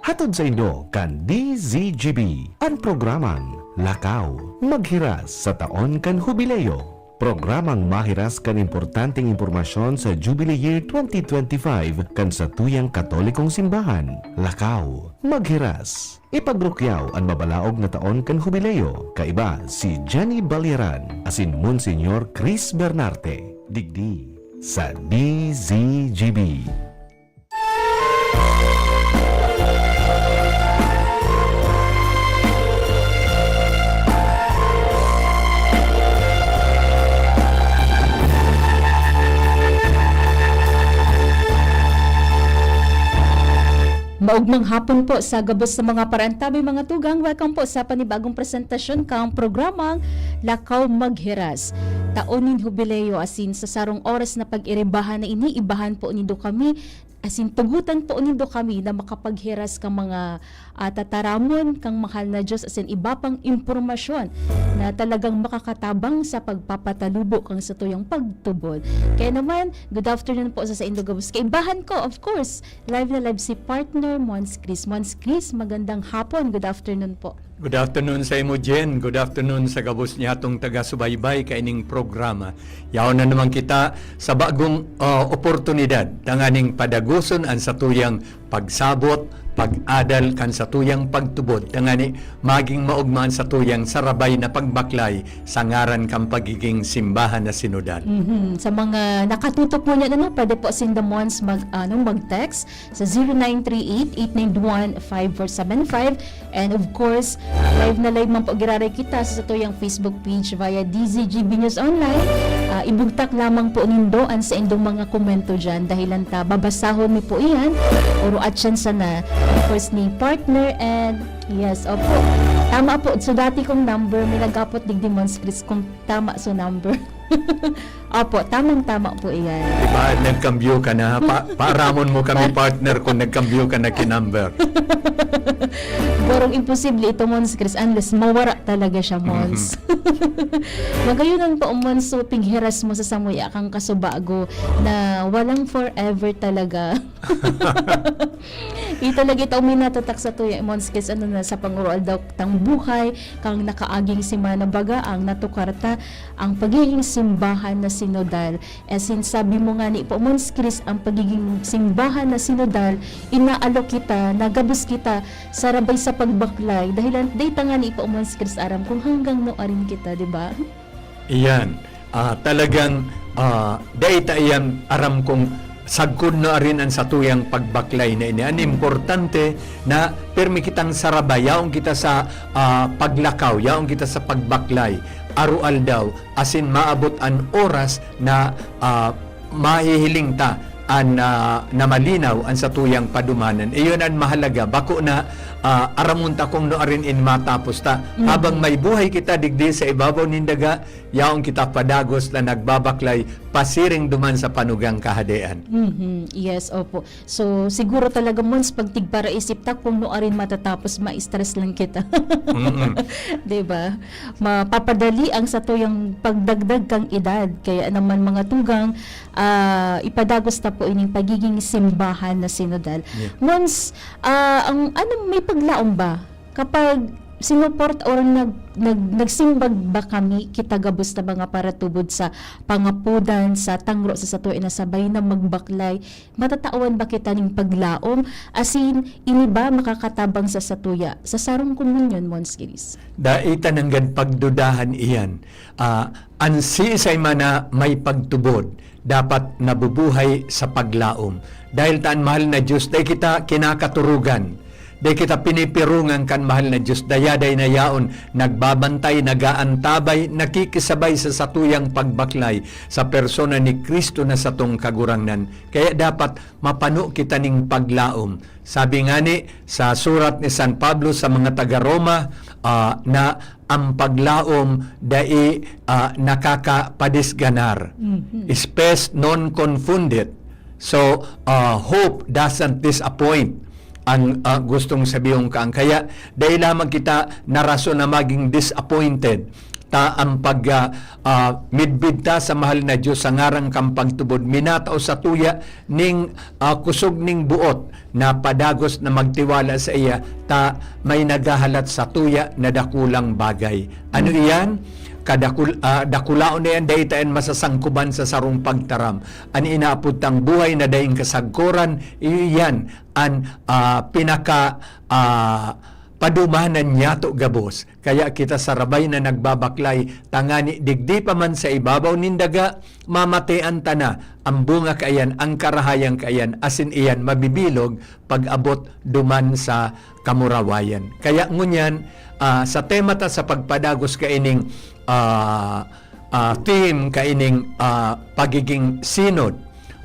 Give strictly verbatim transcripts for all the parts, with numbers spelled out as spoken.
Hatod saindo kan D Z G B an programang Lakaw Maghiras sa Taon kan Hubileo. Programang mahiras kan importanteng impormasyon sa Jubilee Year twenty twenty-five kan satuyang Katolikong Simbahan. Lakaw Maghiras. Ipagrukyaw an mabalaog na taon kan Hubileo, kaiba si Jenny Baliran asin Monsignor Chris Bernarte, digdi sa D Z G B. Maugmang hapon po sa gabos sa mga paraantabay, mga tugang. Welcome po sa panibagong presentasyon kang programang Lakaw Maghiras. Taon nin Hubileo, asin sa sarong oras na pag-iribahan na ini, ibahan po nindo kami, asin tugutan po nindo kami na makapaghiras kan mga, ah, tataramon kang mahal na Diyos, asin iba pang impormasyon na talagang makakatabang sa pagpapatalubo kang satuyang pagtubod. Kaya naman, good afternoon po sa saindo gabos. Kaibahan ko, of course, live na live si partner Mons Chris. Mons Chris, magandang hapon. Good afternoon po. Good afternoon sa imo, Jen. Good afternoon sa gabos niatong taga-subaybay kaining programa. Yaon na naman kita sa bagong, ah, oportunidad tanganing padagoson an satuyang pagsabot, pag-adal kan satuyang pagtubod, tangani maging maogma an satuyang sarabay na pagbaklay sa ngaran kan pagiging simbahan na sinodal. Mhm. Sa mga nakatutok po niyan, ano, pwede po sinda, Mons, mag, ano, mag-text sa zero nine three eight, eight nine one, five four seven five. And of course, live na live man po giraray kita sa satuyang Facebook page via D Z G B News Online. Ah, ibugtak lamang po nindo an saindong mga komento diyan. Dahilan ta, babasahon mi po iyan. Oro at siyan sana. Of course, ni partner and yes, opo. Tama po. So, dati kong number, may nagapot digdi, Mons Chris, kung tama so number. Opo, tamang-tama po iyan. Diba, nagkambyo ka na. Pa-, paaramon mo kami, Pa- partner, kung nagkambyo ka na ki number. Borong imposible ito, Mons Chris, unless mawara talaga siya, Mhm. Mons. Magayonan po, Mons, so pighiras mo sa samuya kang kasubago na walang forever talaga. Ito lagi ta uminatatak sa tuya, Mons Chris, ano na, sa pangoroaldaw tang buhay, kang nakaaging semana baga ang natukar ta, ang pagiging simbahan na sinodal. As in, sabi mo nga ni po, Mons Chris, ang pagiging simbahan na sinodal, inaalok kita, nagabos kita sa rabay sa pagbaklay. Dahilan, data nga ni po, Mons Chris, aram kung hanggang no arin kita, di ba? Iyan. Ah, talagang, ah, dai ta iyan aram kung sagkod no arin an satuyang pagbaklay na ini. An importante na pirmi kitang sarabay, yaon kita sa, ah, paglakaw, yaon kita sa pagbaklay, aroaldaw, asin maabot an oras na, ah, mahihiling ta an, ah, na malinaw an satuyang padumanan. Iyon an mahalaga. Bako na, ah, aramon ta kung no arin in matapos ta. Mm. Habang may buhay kita digdi sa ibabaw nin daga, yaon kita padagos na nagbabaklay pasiring duman sa panugang kahadean. Mhm. Yes, opo. So, siguro talaga, Mons, pag tigparaisip ta kung no arin matatapos, ma-stress lang kita. Mm-mm. Di ba? Mapapadali ang satuyang pagdagdag kang edad. Kaya naman, mga tugang, ah, ipadagos ta po ining pagiging simbahan na sinodal. Yeah. Mons, ah, ang, ano, may paglaom ba? Kapag sinuport or nag-, nag-, nagsimbag ba kami, kita gabos na mga paratubod sa pangapodan, sa tangro, sa satoy na sabay na magbaklay, matatawan ba kita ning paglaom? Asin, ini ba makakatabang sa satuya, sa sarong komunyon, Mons Chris? Dai ta nanggad pagdudahan iyan. Ah, an siisay man na may pagtubod, dapat nabubuhay sa paglaom. Dahil ta an mahal na Diyos, dai kita kinakaturugan. Dai kita pinipirungan kan mahal na Diyos. Dayaday na yaon, nagbabantay, nag-aantabay, nakikisabay sa satuyang pagbaklay sa persona ni Cristo na satong Kagurangnan. Kaya dapat mapano kita ning paglaom. Sabi ngani sa surat ni San Pablo sa mga taga-Roma, ah, na ang paglaom dai, ah, nakakapadisganar. Mhm. Spes non confundit. So, ah, hope doesn't disappoint. Ang, ah, gustong sabihon kan, kaya dai lamang kita narason na maging disappointed ta ang pag, ah, ah, midbid ta sa mahal na Dios sa ngaran kan pagtubod, minatao satuya ning, ah, kusog ning buot na padagos na magtiwala sa iya, ta may naghahalat satuya na dakulang bagay. Ano iyan? Kadakul-, ah, dakulaon na yan, dai ta yan masasangkuban sa sarong pagtaram. An inaapod tang buhay na daing kasagkoran, iyo iyan an, ah, pinaka, ah, padumanan niyato gabos. Kaya kita sarabay na nagbabaklay, tangani digdi pa man sa ibabaw nin daga, mamatean ta na. Ang bunga kaiyan, ang karahayan kaiyan, asin iyan mabibilog pag-abot duman sa kamurawayan. Kaya ngunyan, ah, sa tema ta sa pagpadagos kaining, ah, ah, theme kaining, ah, pagiging synod,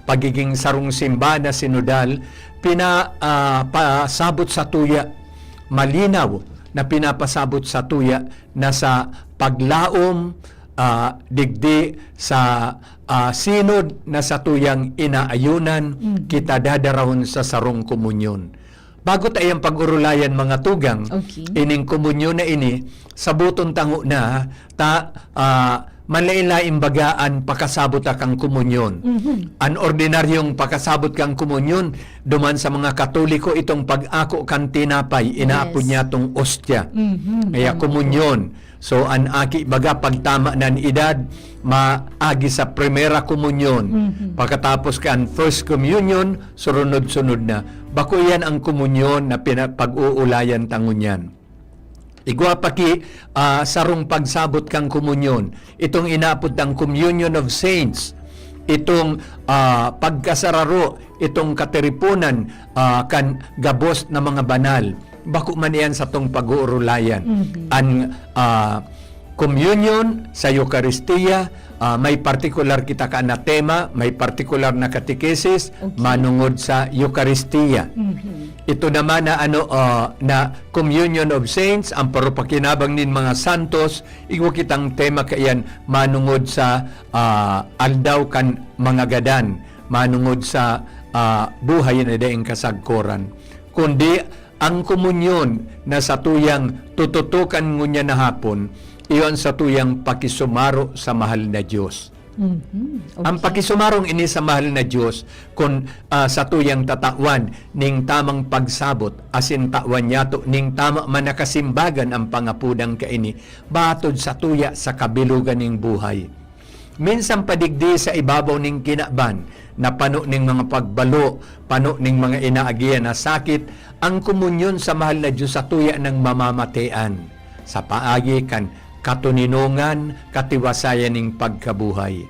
pagiging sarong simbahan na sinodal, pina-, ah, pasabot satuya, malinaw na pinapasabot satuya na sa paglaom, ah, digdi sa, ah, synod na satuyang inaayunan, Mhm. kita dadarahon sa sarong komunyon. Bago ta iyang pag-orolayan, mga tugang, Okay. ining komunyon na ini, saboton tango na, ta, ah, manlain-lain baga an pakasabot ta kan komunyon. Mhm. An ordinaryong pakasabot kan komunyon, duman sa mga Katoliko, itong pag-ako kan tinapay, inaapod Yes. niya tong ostya. Mhm, Kaya tama po. komunyon. So, an aki baga, pagtama na an edad, maagi sa primera komunyon. Mhm. Pagkatapos kan first communion, surunod-sunod na. Bako iyan ang komunyon na pina-, pag-uulayan ta ngunyan. Igwa pa ki, ah, sarong pagsabot kan komunyon. Itong inaapod tang Communion of Saints. Itong, ah, pagkasararo, itong katiriponan, ah, kan gabos na mga banal. Bako man iyan satong pag-uurulayan. Mhm. An, ah, communion sa Eukaristia, ah, may partikular kita ka na tema, may partikular na katekesis, Okay. manungod sa Eukaristia. Mhm. Ito naman na, ano, ah, na Communion of Saints, ang parupakinabang nin mga santos, igwa kitang tema kaiyan manungod sa, ah, aldaw kan mga gadan, manungod sa, ah, buhay na daing kasagkoran. Kundi ang komunyon na satuyang tututukan ngunyan na hapon, iyo an satuyang pakisumaro sa mahal na Dios. Mhm. Ang Okay. pakisumarong ini sa mahal na Dios, kun, ah, satuyang tatawan ning tamang pagsabot, asin tawan niyato ning tama man na kasimbagan ang pangapodan kaini, batod satuya sa kabilugan ning buhay. Minsan pa digdi sa ibabaw ning kinaban, na pano ning mga pagbalo, pano ning mga inaagihan na sakit, ang komunyon sa mahal na Dios satuya nang mamamatean sa paagi kan katoninongan, katiwasayan ning pagkabuhay.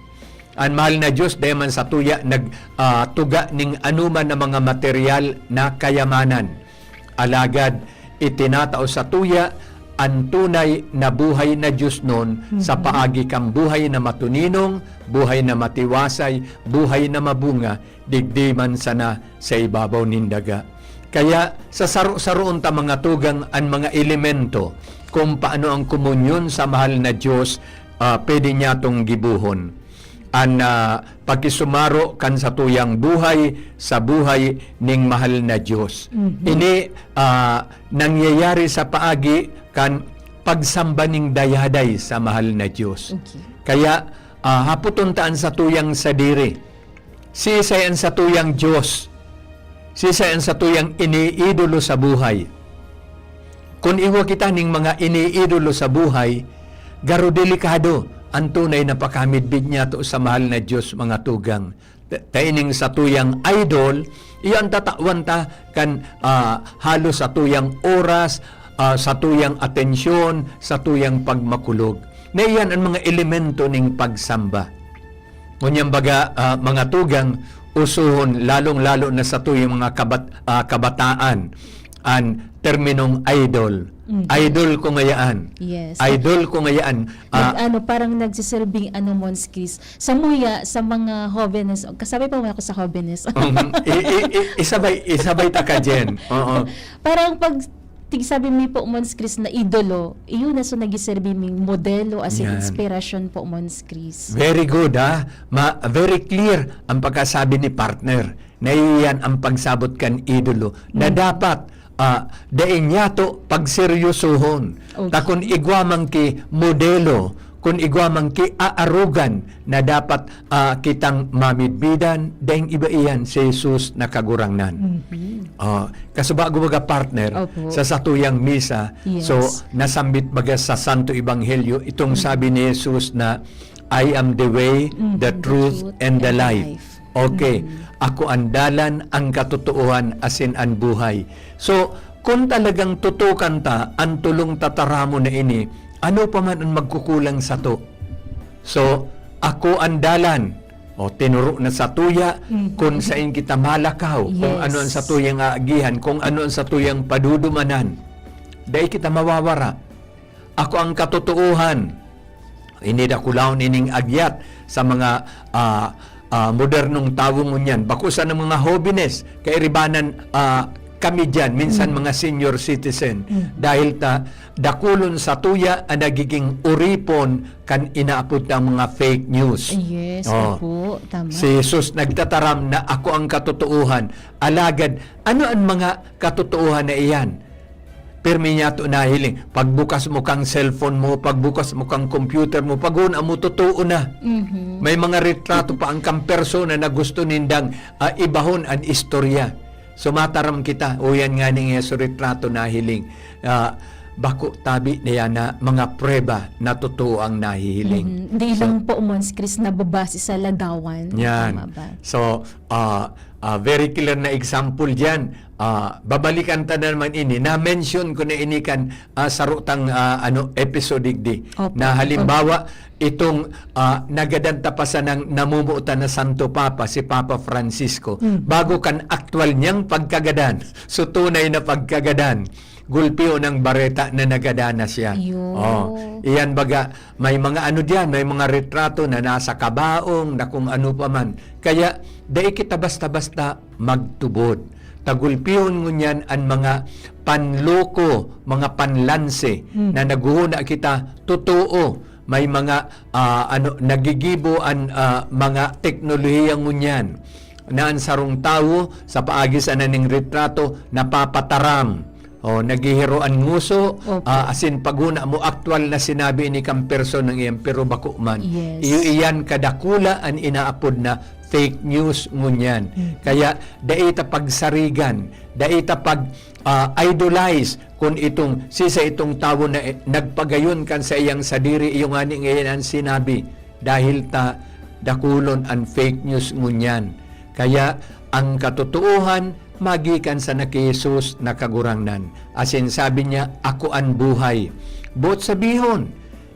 An mahal na Dios dai man satuya nag, ah, tuga ning anoman na mga material na kayamanan. Alagad itinatao satuya an tunay na buhay na diosnon sa Mhm. paagi kan buhay na matoninong, buhay na matiwasay, buhay na mabunga, digdi man sana sa ibabaw nin daga. Kaya sa saro-saroon ta mga tugang an mga elemento kung paano ang komunyon sa mahal na Dios, ah, pwede niyatong gibohon. An, ah, pakisumaro kan satuyang buhay sa buhay ning mahal na Dios. Mhm. Ini, ah, nangyayari sa paagi kan pagsamba ning dayaday sa mahal na Dios. Okay. Kaya, ah, hapoton ta an satuyang sadiri. Siisay an satuyang Dios? Siisay an satuyang iniidolo sa buhay? Kun igwa kita ning mga iniidolo sa buhay, garo delikado an tunay na pakamidbid niyato sa mahal na Dios, mga tugang. Ta-, ta ining satuyang idol, iyo an tatawan ta kan, ah, halos satuyang oras, ah, satuyang atensyon, satuyang pagmakulog. Na iyan an mga elemento ning pagsamba. Ngunyan baga, ah, mga tugang, usohon, lalong-lalo na satuyang mga kabat-, ah, kabataan, an terminong idol. Mhm. Idol ko ngayaan. Yes. Idol ko ngayaan. Ah, Nag-, ano, parang nagsisilbing, ano, Mons Chris. Samuya, sa mga hobenes, kasabay pa man ako sa hobenes. Um, i-, i-, i-, isabay, isabay ta ka, Jen. Oo. Parang pag tig-, sabi mi po, Mons Chris, na idolo, iyon na so nagiserbi ming modelo as in Yan. inspirasyon po, Mons Chris. Very good, ha? Ma-, very clear ang pagkasabi ni partner na iyan ang pagsabot kan idolo na Mm. dapat ah, dai niyato pagseryosohon. Okay. Ta kun igwa man ki modelo, kun igwa man ki aarogan na dapat, ah, kitang mamidbidan, daing iba iyan si Jesus na Kagurangnan. Mhm. Ah, kasubago baga, partner, Opo. sa satuyang misa, Yes. so, nasambit baga sa Santo Ebanghelyo itong Mhm. sabi ni Jesus na, "I am the way, Mhm, the the truth, truth, and the and the life." life. Okay. Mm. "Ako an dalan, an katotoohan, asin an buhay." So, kun talagang tutukan ta an tolong tataramon na ini, ano pa man an magkukulang sato? So, "Ako an dalan." O, tinuro na satuya Mhm. kun sain kita malakaw, kung Yes. ano an satuyang aagihan, kung ano an satuyang padudumanan. Dai kita mawawara. "Ako an katotoohan." Ini dakulahon ining agyat sa mga, ah, ah, modernong tawo ngunyan. Bako sana mga hobenes, kairibanan, ah, kami diyan, minsan Mm. mga senior citizen. Mm. Dahil ta, dakulon satuya an nagiging oripon kan inaapod tang mga fake news. Yes, Oh. opo, tama. Si Jesus nagtataram na, "Ako ang katotoohan." Alagad, ano an mga katotoohan na iyan? Pirmi niyato nahiling. Pagbukas mo kang cellphone mo, pagbukas mo kang computer mo, paghuna mo, totoo na. Mhm. May mga retrato pa ang kang persona na gusto nindang, ah, ibahon an istorya. So, mataram kita, uyan nga ning Yesu retrato nahiling. Ah, bako tabi na yan na mga prueba na totoo ang nahihiling. Mhm. Di So, lang po, Mons Chris, nababase sa ladawan. Yan. Tama ba? So, ah, ah, very clear na example diyan. Ah, babalikan ta na naman ini. Na-mention ko na ini kan, ah, sarutang, ah, ano, episode digdi. Opo. Na halimbawa, itong, ah, nagadan ta pa sanang namumutan na Santo Papa, si Papa Francisco. Mm. Bago kan aktual niyang pagkagadan. So, tunay na pagkagadan. Gulpihon ang bareta na nagadan na siya. Yun. Oh, iyan baga, may mga ano diyan, may mga retrato na nasa kabaong, na kung ano pa man. Kaya, dai kita basta-basta magtubod. Ta gulpihon ngunyan an mga panloko, mga panlanse, Mm. na naghuhuna kita, totoo, may mga, ah, ano, nagigibo an, ah, mga teknolohiya ngunyan na an sarong tawo sa paagi sana ning retrato napapataram. O, naghihiro an nguso, Opo. ah, asin paghuna mo, aktual na sinabi ni kan personang iyan, pero bako man. Yes. Iyo iyan kadakula an inaapod na fake news ngunyan. Mm. Kaya, dai ta pagsarigan, dai ta pag, ah, idolize kun itong, sisa itong tawo na, eh, nagpagayon kan saiyang sadiri, iyo ngani ngayon an sinabi. Dahil ta dakulon an fake news ngunyan. Kaya, ang katotoohan magikan sana ki Jesus na Kagurangnan. Asin sabi niya, "Ako an buhay." Boot sabihon,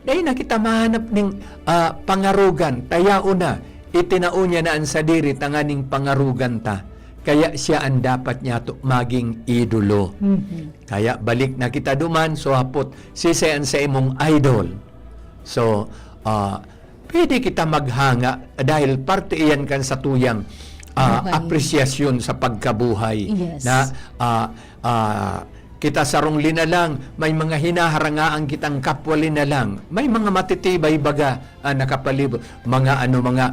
dai na kita mahanap ning, ah, pangarogan, ta yaon na, itinao niya na an sadiri tanganing pangarogan ta. Kaya siya an dapat niyato maging idolo. Mhm. Kaya balik na kita duman, so hapot, sisay an saimong idol? So, ah, pwede kita maghanga dahil parte iyan kan satuyang, ah, Buhay. apresyasyon sa pagkabuhay Yes. na, ah, ah, kita sarong linalang, may mga hinaharangaan kitang kapwa linalang, may mga matitibay baga, ah, nakapalibot, mga ano, mga,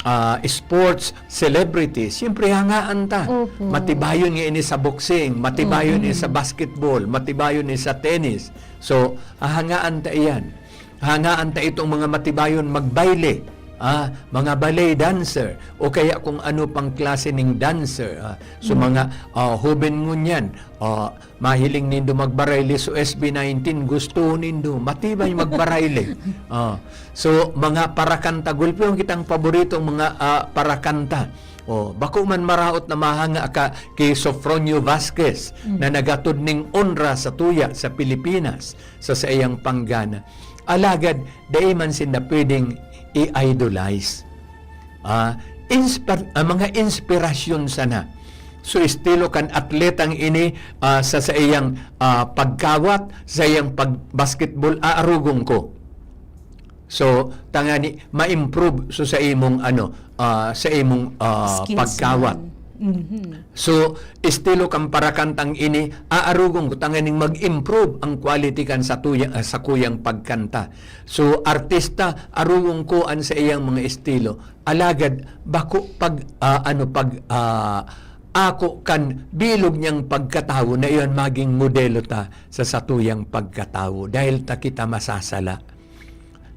ah, sports celebrities, siyempre hangaan ta. Opo. Matibayon nga ini sa boxing, matibayon ini sa Mm. basketball, matibayon ini sa tennis. So, hahangaan ta iyan. Hangaan ta itong mga matibayon magbayle, ah, mga ballet dancer, o kaya kung ano pang klase ning dancer, ah. So, Mm. mga, ah, hoben ngunyan, ah, mahiling nindo magbarile, so S B nineteen, gusto nindo, matibay magbarile. Ah, so, mga parakanta, gulpihon kitang paboritong mga, ah, parakanta. Oh, bako man maraot na mahanga ka ki Sofronio Vasquez Mm. na nagatod ning onra sa tuya sa Pilipinas sa saiyang panggana. Alagad, dai man sinda pwedeng i-idolize. Ah, inspir-, ah, mga inspirasyon sana. So, estilo kan atletang ini, ah, sa saiyang, ah, pagkawat, sa iyang pag-basketball, aarugon ko. So, tangani, ma-improve so sa imong, ano, ah, sa imong, ah, Skills pagkawat. man. Mhm. So, estilo kan parakantang ini, aarugon ko tanganing mag-improve ang quality kan sa tuya-, ah, sa kuyang pagkanta. So, artista, arugon ko an sa iyang mga estilo. Alagad, bako pag, ah, ano, pag, ah, ako kan bilog niyang pagkatawo na iyan magin modelo ta sa satuyang pagkatawo, dahel ta kita masasala.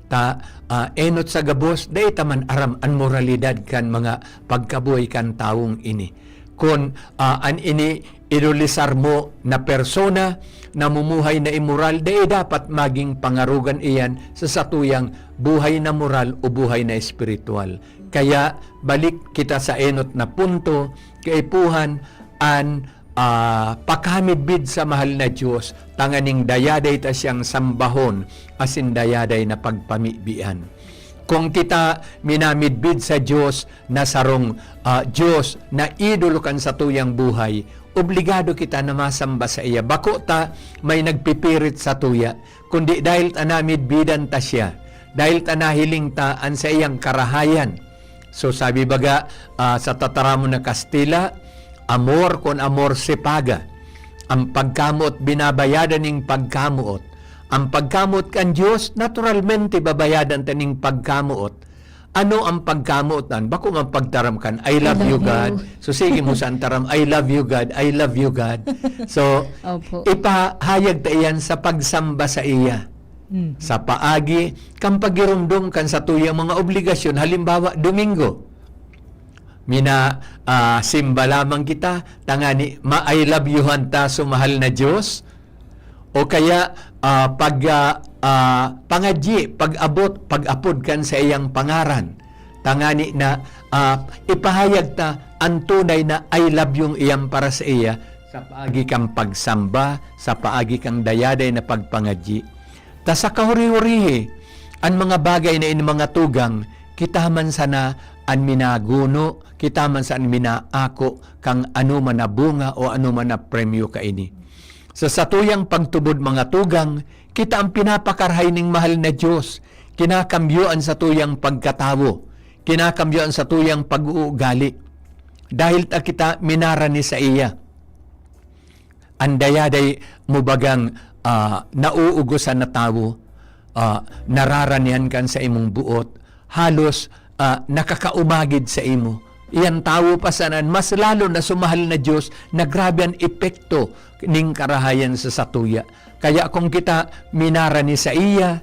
Ta, ah, enot sa gabos, dai ta man aram an moralidad kan mga pagkabuhay kan tawong ini. Kun, ah, an ini idolisar mo na persona, namumuhay na imoral, dai dapat maging pangarogan iyan sa satuyang buhay na moral o buhay na espiritual. Kaya, balik kita sa enot na punto, kaipuhan an, ah, pakamidbid sa mahal na Dios, tanganing dayaday ta siyang sambahon asin dayaday na pagpamibian. Kung kita minamidbid sa Dios na sarong, ah, Dios na idolo kan satuyang buhay, obligado kita na masamba saiya. Bako ta may nagpipirit satuya, kundi dahil ta namidbidan ta siya, dahil ta nahiling ta an saiyang karahayan. So, sabi baga, ah, sa tataramon na Kastila, "Amor con amor se paga." Ang pagkamoot, binabayadan ning pagkamoot. Ang pagkamoot kan Dios, naturalmente, babayadan ta ning pagkamoot. Ano ang pagkamoot nan? Bako man pagtaram kan, "I love I love you, God." you. So, sige mo sa taram, "I love you, God. I love you, God." So, Opo. ipahayag ta iyan sa pagsamba sa iya. Mhm. Sa paagi kan pagiromdom kan satuyang mga obligasyon, halimbawa, Domingo. Mina, ah, simba lamang kita, tangani, ma-I love you-han ta so mahal na Dios. O kaya, ah, pag, ah, ah, pangadyi, pag-abot, pag-apod kan saiyang pangaran. Tangani na, ah, ipahayag ta an tunay na "I love you" iyan para sa iya sa paagi kan pagsamba, sa paagi kan dayaday na pagpangadyi. Ta sa kahuri-hurihi, an mga bagay na ini mga tugang, kita man sana an minaguno, kita man sana an minaako kan anoman na bunga o anoman na premyo kaini. Sa satuyang pagtubod, mga tugang, kita an pinapakarahay ning mahal na Dios. Kinakambyo an satuyang pagkatawo. Kinakambyo an satuyang pag-uugali. Dahil ta kita minarani saiya. An dayaday mo bagang, ah, nauugosan na tawo, ah, nararanihan kan sa imong buot, halos, ah, nakakaumagid sa imo. Iyan tawo pa sana an mas lalo na so mahal na Dios na grabe an epekto ning karahayan sa satuya. Kaya kung kita minarani saiya,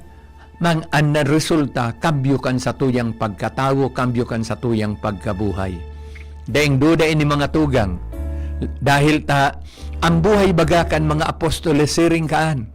mang an resulta, kambyo kan satuyang pagkatawo, kambyo kan satuyang pagkabuhay. Daing duda ini, mga tugang, dahil ta, ang buhay baga kan mga apostoles siring kaan.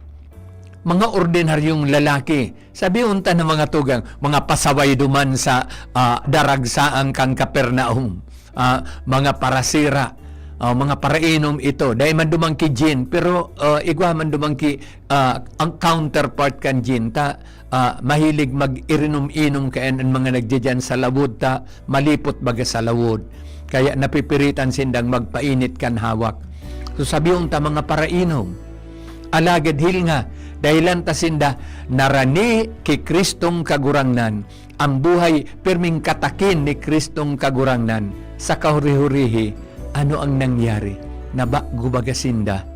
Mga ordinaryong lalaki, sabi unta ng mga tugang, mga pasaway duman sa, ah, daragsaang kan Capernaum, ah, mga parasira, ah, mga parainom ito. Dai man duman ki gin, pero, ah, igwa man duman ki, ah, ang counterpart kan gin. Ta, ah, mahilig mag-irinom-inom kayan ang mga nagdidiyan sa lawod ta, malipot baga sa lawod. Kaya napipiritan sindang magpainit kan hawak. So, sabi unta, mga parainom. Alagad hil nga, dahilan ta sinda narani ki Kristong Kagurangnan, ang buhay pirming katakin ni Kristong Kagurangnan. Sa kahuri-hurihi, ano ang nangyari? Nabago baga sinda?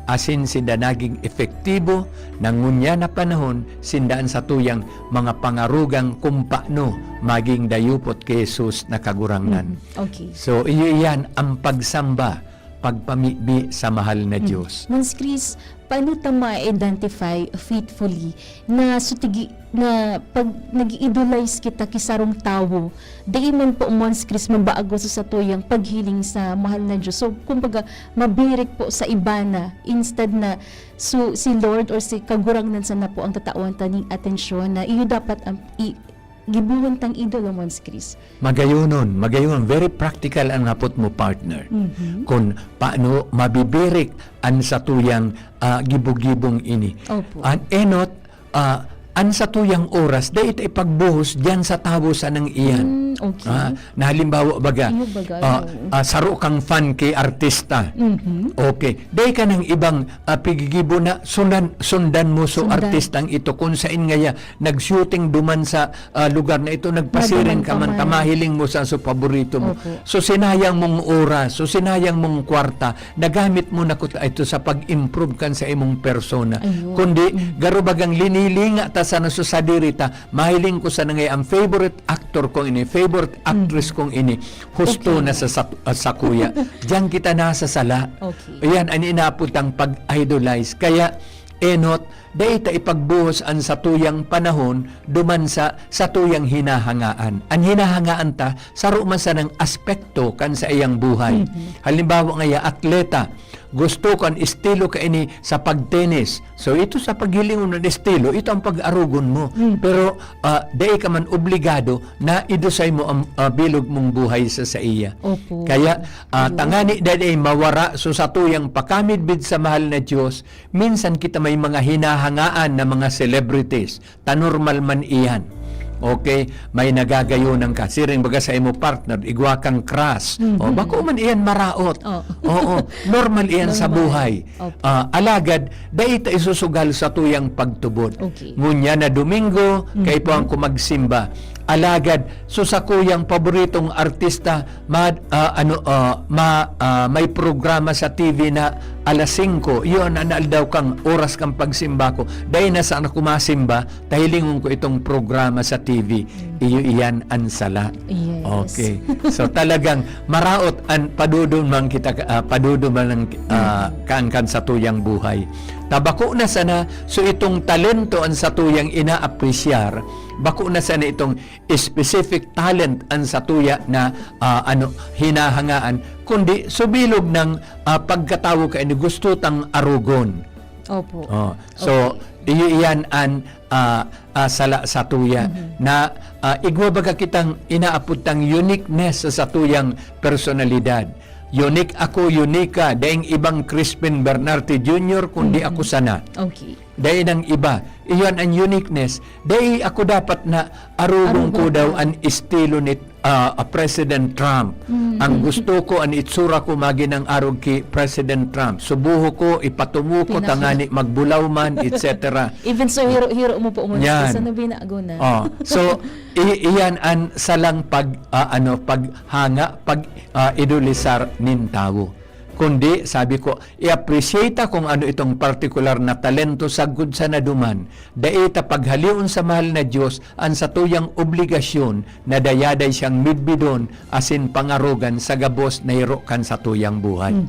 Asin sinda naging epektibo, na ngunyan na panahon, sinda an satuyang mga pangarogan kung paano maging dayupot ki Jesus na Kagurangnan. Mm, okay. So, iyo iyan ang pagsamba, pagpamibi sa mahal na Mm. Diyos. Mons Chris, paano ta ma-identify faithfully na sutigi-, na pag nag-i-idolize kita ki sarong tawo, dai man po, Mons Chris, mabago sa satuyang paghiling sa mahal na Diyos? So, kumbaga, mabirik po sa iba na, instead na, so, si Lord or si Kagurangnan sana po ang tatawan ta ning atensyon, na iyo dapat ang i-, gibohon tang idolo, Mons Chris. Magayonon, magayonon. Very practical ang hapot mo, partner. Mhm. Kun paano mabibirik an satuyang, ah, gibo-gibong ini. Opo. An enot, ah, an satuyang oras, dai ta ipagbuhos diyan sa tawo sanang iyan. Mm, okay. Ah, na halimbawa baga, Iyo baga, ah, oo. ah, saro kang fan ki artista. Mhm. Okay. Dai ka nang ibang, ah, pigigibo na sundan, sundan mo so Sundan. artistang ito kung sain ngaya nag-shooting duman sa, ah, lugar na ito, nagpasiring Nagduman ka man, ka man. tamahiling mo sa, sa paborito mo. Opo. So, sinayang mong oras, so, sinayang mong kwarta, nagamit mo na kuta ito sa pag-improve kan sa imong persona. Ayun. Kundi, Mm. garo bagang linilinga ta sana sa sadiri ta, mahiling ko sana ngayon ang favorite actor kong ini, favorite actress kong ini, husto na sa sat-, ah, sakuya. Diyan kita nasa sala. Okay. Ayan, ang inapod ang pag-idolize. Kaya, enot, dai ta ipagbuhos ang satuyang panahon duman sa satuyang hinahangaan. Ang hinahangaan ta, saro man sanang aspekto kan sa iyang buhay. Mhm. Halimbawa ngaya, atleta, gusto ko an estilo kaini sa pagtenis. So, ito sa paghilingon ng estilo, ito ang pag-arugon mo. Mm. Pero, ah, dai ka man obligado na idusay mo ang, ah, bilog mong buhay sa saiya. Opo. Kaya, ah, Ayun. tangani dai mawara so satuyang pakamidbid sa mahal na Dios, minsan kita may mga hinahangaan na mga celebrities. Ta normal man iyan. Okay? May nagagayonan ka. Siring baga sa imo partner, igwa kang crush. Mhm. O, bako man iyan maraot. Oh. Oo, normal iyan sa Normal. buhay. Opo. Ah, alagad, dai ta isusugal sa tuyang pagtubod. Okay. Ngunyan na Domingo, Mhm. kaipuhan ko magsimba. Alagad, so sa kuyang paboritong artista, ma-, ah, ano, ah, ma-, ah, may programa sa T V na alas singko, iyon an aldaw kang oras kang pagsimba ko. Dai na sana ko masimba, ta hilingon ko itong programa sa T V. Mm. Iyo iyan an sala. Yes. Okay. So, talagang maraot an paduduman kita, ah, paduduman ang, ah, Mm. kaangkan sa tuyang buhay. Ta bako na sana, so itong talento an sa tuyang inaapresyar, bako na sana itong specific talent an satuya na, ah, ano, hinahangaan, kundi subilog ng, ah, pagkatawo kaini gusto tang arugon. Opo. Oh, so, Okay. iyo iyan an, ah, ah, sala satuya Mhm. na, ah, igwa baga kitang inaapod tang uniqueness sa satuyang personalidad. Unique ako, unique ka, daing ibang Crispin Bernarte Junior, kundi Mhm. ako sana. Okay. Dai nang iba. Iyan ang uniqueness. Dai ako dapat na arugon Arugon ko daw ka. an estilo ni, ah, ah, President Trump. Mm. Ang gusto ko, an itsura ko, magin ang arog ki President Trump. Subuho ko, ipatumo ko, Pinaka- tangani magbulaw man, et cetera. Even so, hiro-hiro mo po, Mons, Yan. Sa nabinago na. Oh, so, i-, iyan an salang pag, ah, ano, paghanga, pag, ah, idolisar nin tawo. Kundi, sabi ko, i-appreciate ta kung ano itong partikular na talento sagkod sa naduman. Dai ta paghalion sa mahal na Dios an satuyang obligasyon na dayaday siyang midbidon asin pangarogan sa gabos na hiro kan satuyang buhay. Mhm.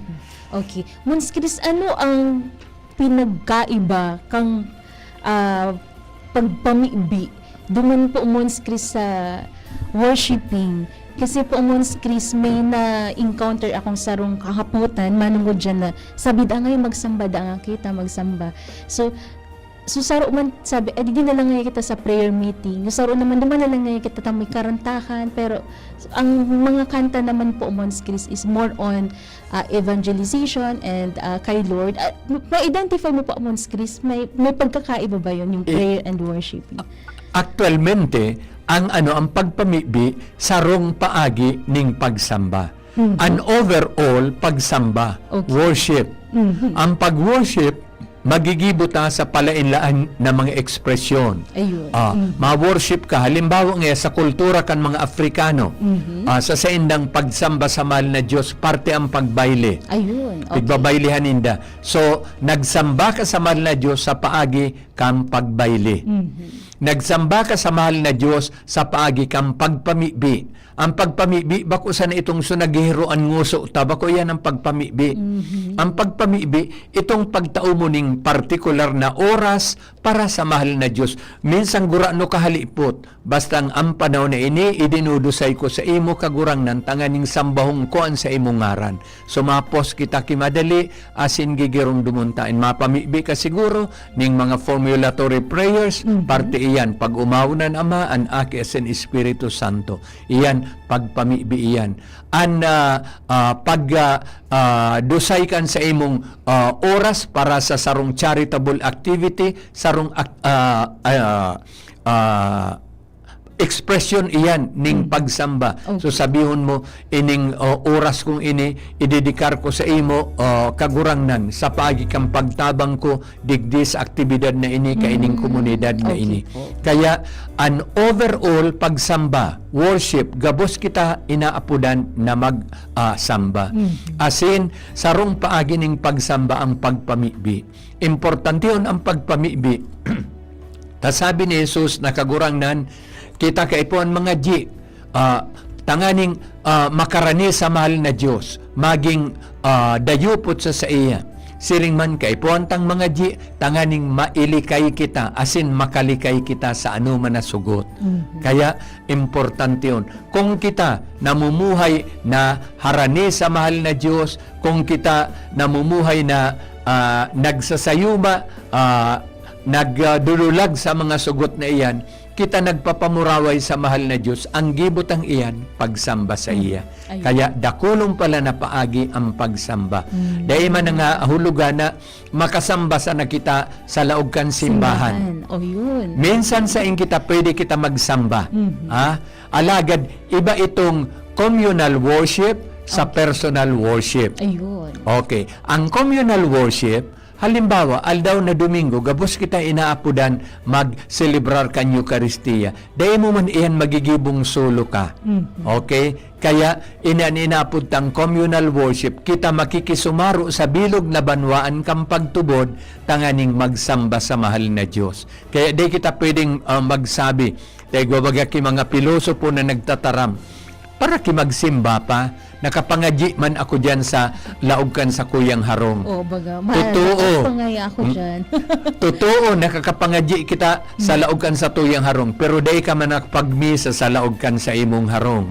Okay. Mons Chris, ano ang pinagkaiba kang, ah, pagpamibi duman po, Mons Chris, sa worshiping? Kasi po, Mons Chris, may na-encounter akong sarong kahapotan, manungod dyan na sabi, "Da ngay magsamba, da nga kita magsamba." So, so saro man, sabi, "Eh, di na lang ngay kita sa prayer meeting." Yung saro naman, duman na lang ngay kita ta may karantahan. Pero ang mga kanta naman po, Mons Chris, is more on ah, evangelization and, ah, kay Lord. Ah, ma-identify mo pa, Mons Chris, may, may pagkakaiba ba yun, yung Eh, prayer and worship? Aktualmente, ang ano, ang pagpamibi, sarong paagi ning pagsamba. Mhm. An overall pagsamba, Okay. worship. Mhm. Ang pag-worship, magigibo ta sa palain-lain na mga ekspresyon. Ayun. Ah, Mhm. ma-worship ka. Halimbawa nga, sa kultura kan mga Afrikano, Mhm. ah, sa saindang pagsamba sa mahal na Diyos, parte ang pagbayle. Ayun, okay. Pigbabaylihan ninda. So, nagsamba ka sa mahal na Diyos sa paagi kan pagbayle. Mhm. Nagsamba ka sa mahal na Diyos sa paagi kan pagpamibi. Ang pagpamibi, bako sana itong so naghihiroan nguso ta, bako yan ang pagpamibi. Mhm. Ang pagpamibi, itong pagtao mo ning partikular na oras para sa mahal na Diyos. Minsan gurano kahalipot, basta ang, ang panahon na ini, idinudusay ko sa imo, Kagurangnan, tanganing sambahon ko an sa imong ngaran. Sumapos kita ki madali, asin gigiromdomon ta. In mapamibi ka siguro, ning mga formulatory prayers, Mhm. parte iyan, pag-umaw nan Ama, an Aki, asin Espiritu Santo. Iyan, pagpamibi iyan. An, ah, ah, pag, ah, ah, dusay kan sa imong, ah, oras para sa sarong charitable activity, sarong ak-, ah, ah, ah, expression iyan ning Mm. pagsamba. Okay. So, sabihon mo, "Ining, oh, oras kong ini, idedikar ko sa imo, oh, Kagurangnan, sa paagi kan pagtabang ko digdi sa aktibidad na ini, kaining Mm. komunidad na Okay ini." po. Kaya, an overall pagsamba, worship, gabos kita inaapodan na mag, ah, samba. Mm. Asin, sarong paagi ning pagsamba ang pagpamibi. Importantehon ang pagpamibi. Ta sabi ni Jesus na, "Kagurangnan, kita kaipuhan mangadyi, ah, tanganing, ah, makarani sa mahal na Dios, magin, ah, dayupot sa saiya. Siring man, kaipuhan tang mangadyi, tanganing mailikay kita, asin makalikay kita sa anoman na sugot." Mhm. Kaya, importante yun. Kung kita namumuhay na harani sa mahal na Dios, kung kita namumuhay na, ah, nagsasayuma, ah, nagdudulag sa mga sugot na iyan, kita nagpapamuraway sa mahal na Dios, ang gibo tang iyan, pagsamba sa iya. Ayun. Kaya dakulon pala na paagi ang pagsamba. Mm. Dai man nga hulugan na makasamba sana kita sa laog kan simbahan. Simbahan. O, yun. Minsan sain kita, pwede kita magsamba. Mhm. Ha? Alagad, iba itong communal worship sa Okay. personal worship. Ayun. Okay. Ang communal worship, halimbawa, aldaw na Domingo, gabos kita inaapodan mag-selebrar kan Eukaristia. Dai mo man iyan magigibong solo ka. Mhm. Okay? Kaya, iyan an inaapod tang communal worship, kita makikisumaro sa bilog na banwaan kan pagtubod tanganing magsamba sa mahal na Dios. Kaya dai kita pwedeng, ah, magsabi, dai, igwa baga ki mga pilosopo na nagtataram, "Para ki magsimba pa, nakapangadyi man ako diyan sa laog kan sakuyang harong." Oh, baga, ma-, Totoo. Nakapangaya ako Mm. diyan. Totoo, nakakapangadyi kita sa Mm. laog kan satuyang harong, pero dai ka man nakapagmisa sa laog kan sa imong harong.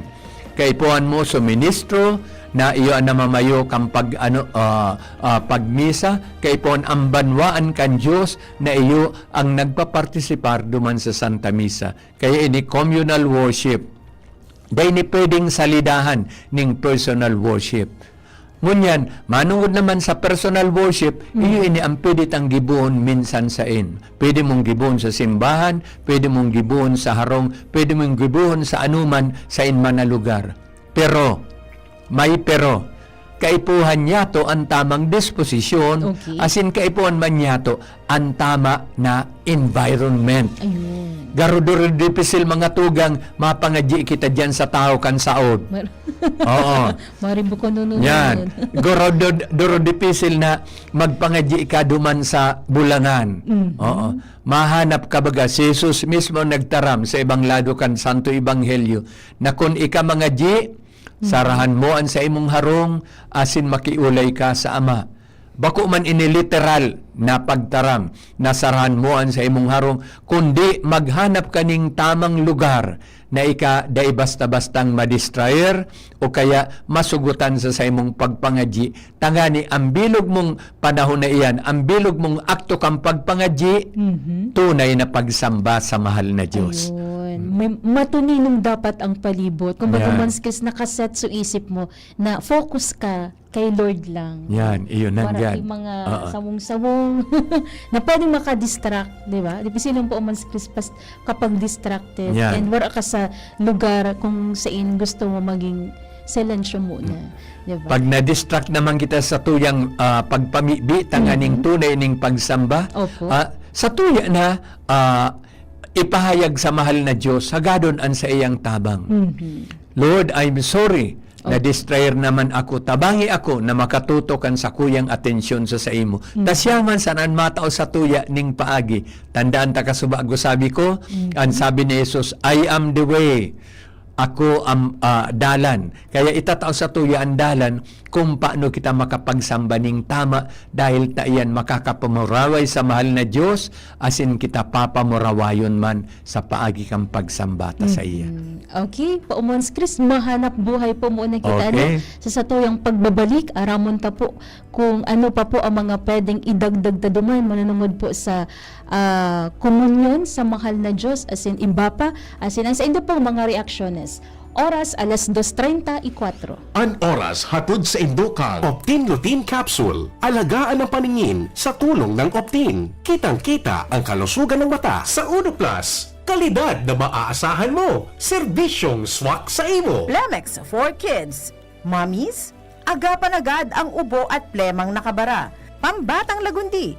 Kaipuhan mo suministro na iyo an namamayo kan pag-, ano, ah, ah, pagmisa, kaipuhan ang banwaan kan Dios na iyo ang nagpapartisipar duman sa Santa Misa. Kaya ini communal worship. Dai ni pwedeng salidahan ning personal worship. Ngunyan, manongod naman sa personal worship, Mm. iyo ini ang pwede tang gibohon minsan sain. Pwede mong gibohon sa simbahan, pwede mong gibohon sa harong, pwede mong gibohon sa anuman, sain man na lugar. Pero, may pero, kaipuhan niyato an tamang disposisyon, Okay. asin kaipuhan man niyato an tama na environment. Ayun. Garo duro dipisil, mga tugang, mapangadyi kita diyan sa tahaw kan saod. Mar- Oo. Mari buko nunununon. Yan. Garo do-, duro dipisil na magpangadyi ka duman sa bulangan. Mhm. Oo. Mahanap ka baga, si Jesus mismo nagtaram sa ibang lado kan Santo Ebanghelyo na kun ika mangadyi, Mhm. sarahan mo an saimong harong asin makiolay ka sa Ama. Bako man ini literal na pagtaram na sarahan mo an saimong harong, kundi maghanap ka ning tamang lugar na ika dai basta-bastang madistraer o kaya masugotan sa saimong pagpangadyi, tangani ang bilog mong panahon na iyan, ang bilog mong akto kan pagpangadyi, Mhm. tunay na pagsamba sa mahal na Diyos. Ayun. Mm. May, matuninong dapat ang palibot. Kumbaga, Yan. Mons Chris, nakaset sa isip mo na focus ka kay Lord lang. Yan, iyon Para nanggad. Kay mga Oo. samong-samong na pwedeng makadistract, di ba? Di ba, sino po, Mons Chris, pas-, kapag distracted Yan. and wala ka sa lugar kung saan gusto mo maging silensyo muna, Mm. di ba? Pag na-distract naman kita sa tuyang, ah, pagpamibi, tanganing Mm-hmm. tunay ning pagsamba, Opo. ah, sa tuya na, ah, ipahayag sa mahal na Diyos, hagadon an saiyang tabang. Mm-hmm. "Lord, I'm sorry, Opo. na-distraer naman ako. Tabangi ako na makatutok an sakuyang atensyon sa saimo." Mm. Ta siya man sana an matao sa tuya ning paagi. Tandaan ta kasubago sabi ko, Mm-hmm. an sabi ni Jesus, "I am the way." Ako ang, ah, dalan. Kaya itatao sa tuya ang dalan kung paano kita makapagsamba ning tama, dahil ta iyan makakapamuraway sa mahal na Diyos, asin kita papamurawayon man sa paagi kan pagsamba ta sa iya. Mhm. Okay, Pao Mons Chris, mahanap buhay po muna kita, ano? Okay. Sa satuyang pagbabalik, aramon ta po kung ano pa po ang mga pwedeng idagdag ta duman, manunungod po sa, ah, komunyon sa mahal na Diyos, asin iba pa, asin ang saindo pong mga reaksyones. Oras, alas dos treinta y cuatro. An oras hatod saindo kan Optin Lutein Capsule. Alagaan ang paningin sa tulong ng Optin. Kitang-kita ang kalusugan ng mata sa Uno Plus. Kalidad na maaasahan mo. Serbisyong swak sa imo. Plemex for Kids. Mommies, agapan agad ang ubo at plemang nakabara. Pambatang lagundi.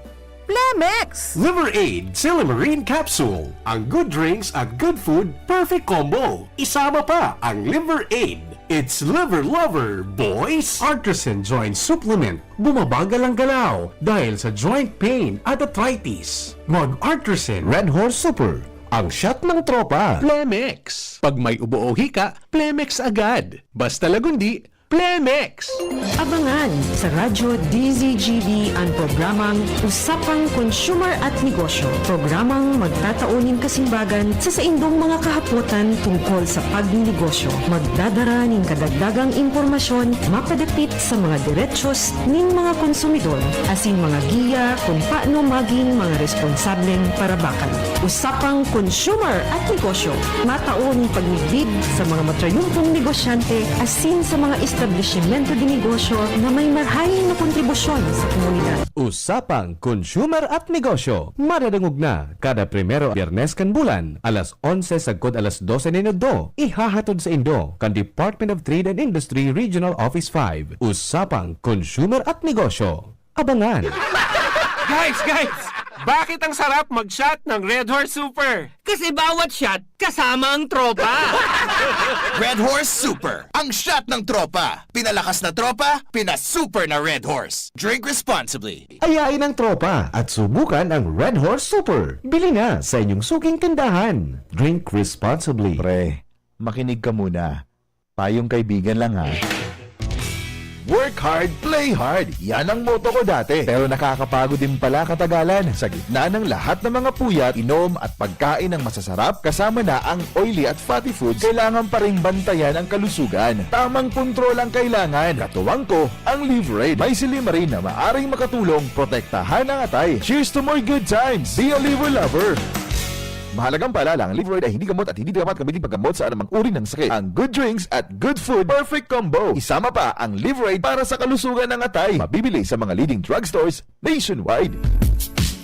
Plemex! Liver Aid Silymarin Capsule. Ang good drinks at good food, perfect combo. Isama pa ang Liver Aid. It's Liver Lover, boys! Artisan Joint Supplement. Bumabagal ang galaw dahil sa joint pain at arthritis. Mag-Artisan Red Horse Super, ang shot ng tropa. Plemex. Pag may ubo o hika, Plemex agad. Basta lagundi, Plemex! Abangan sa Radyo D Z G B an programang Usapang Konsumer at Negosyo, programang magtatao nin kasimbagan sa saindong mga kahapotan tungkol sa pagninegosyo. Magdadara nin kadagdagang impormasyon mapadapit sa mga derechos nin mga konsumidor, asin mga giya kun paano magin mga responsableng parabakan. Usapang Konsumer at Negosyo, matao nin pagmidbid sa mga matrayumpong negosyante asin sa mga establisimento de negosyo na may marahay na kontribusyon sa komunidad. Usapang Konsumer at Negosyo, madadangog na kada primero Biyernes kan bulan, alas onse sagkod alas dose nin udto, ihahatod saindo kan Department of Trade and Industry Regional Office five. Usapang Konsumer at Negosyo. Abangan! Guys, guys! Bakit ang sarap mag-shot ng Red Horse Super? Kasi bawat shot, kasama ang tropa. Red Horse Super, ang shot ng tropa. Pinalakas na tropa, pinasuper na Red Horse. Drink responsibly. Ayain ang tropa at subukan ang Red Horse Super. Bili na sa inyong suking tindahan. Drink responsibly. Pre, makinig ka muna. Payong kaibigan lang, ha. Work hard, play hard. Yan ang motto ko dati. Pero nakakapagod din pala katagalan. Sa gitna ng lahat ng mga puyat, inom at pagkain ng masasarap, kasama na ang oily at fatty foods, kailangan pa ring bantayan ang kalusugan. Tamang kontrol ang kailangan. Katuwang ko, ang Liverade. May silymarin na maaring makatulong protektahan ang atay. Cheers to more good times! Be a Liver Lover! Mahalagang paalala, ang Liverade ay hindi gamot at hindi dapat gamitin paggamot sa anumang uri ng sakit. Ang good drinks at good food, perfect combo. Isama pa ang Liverade para sa kalusugan ng atay. Mabibili sa mga leading drugstores nationwide.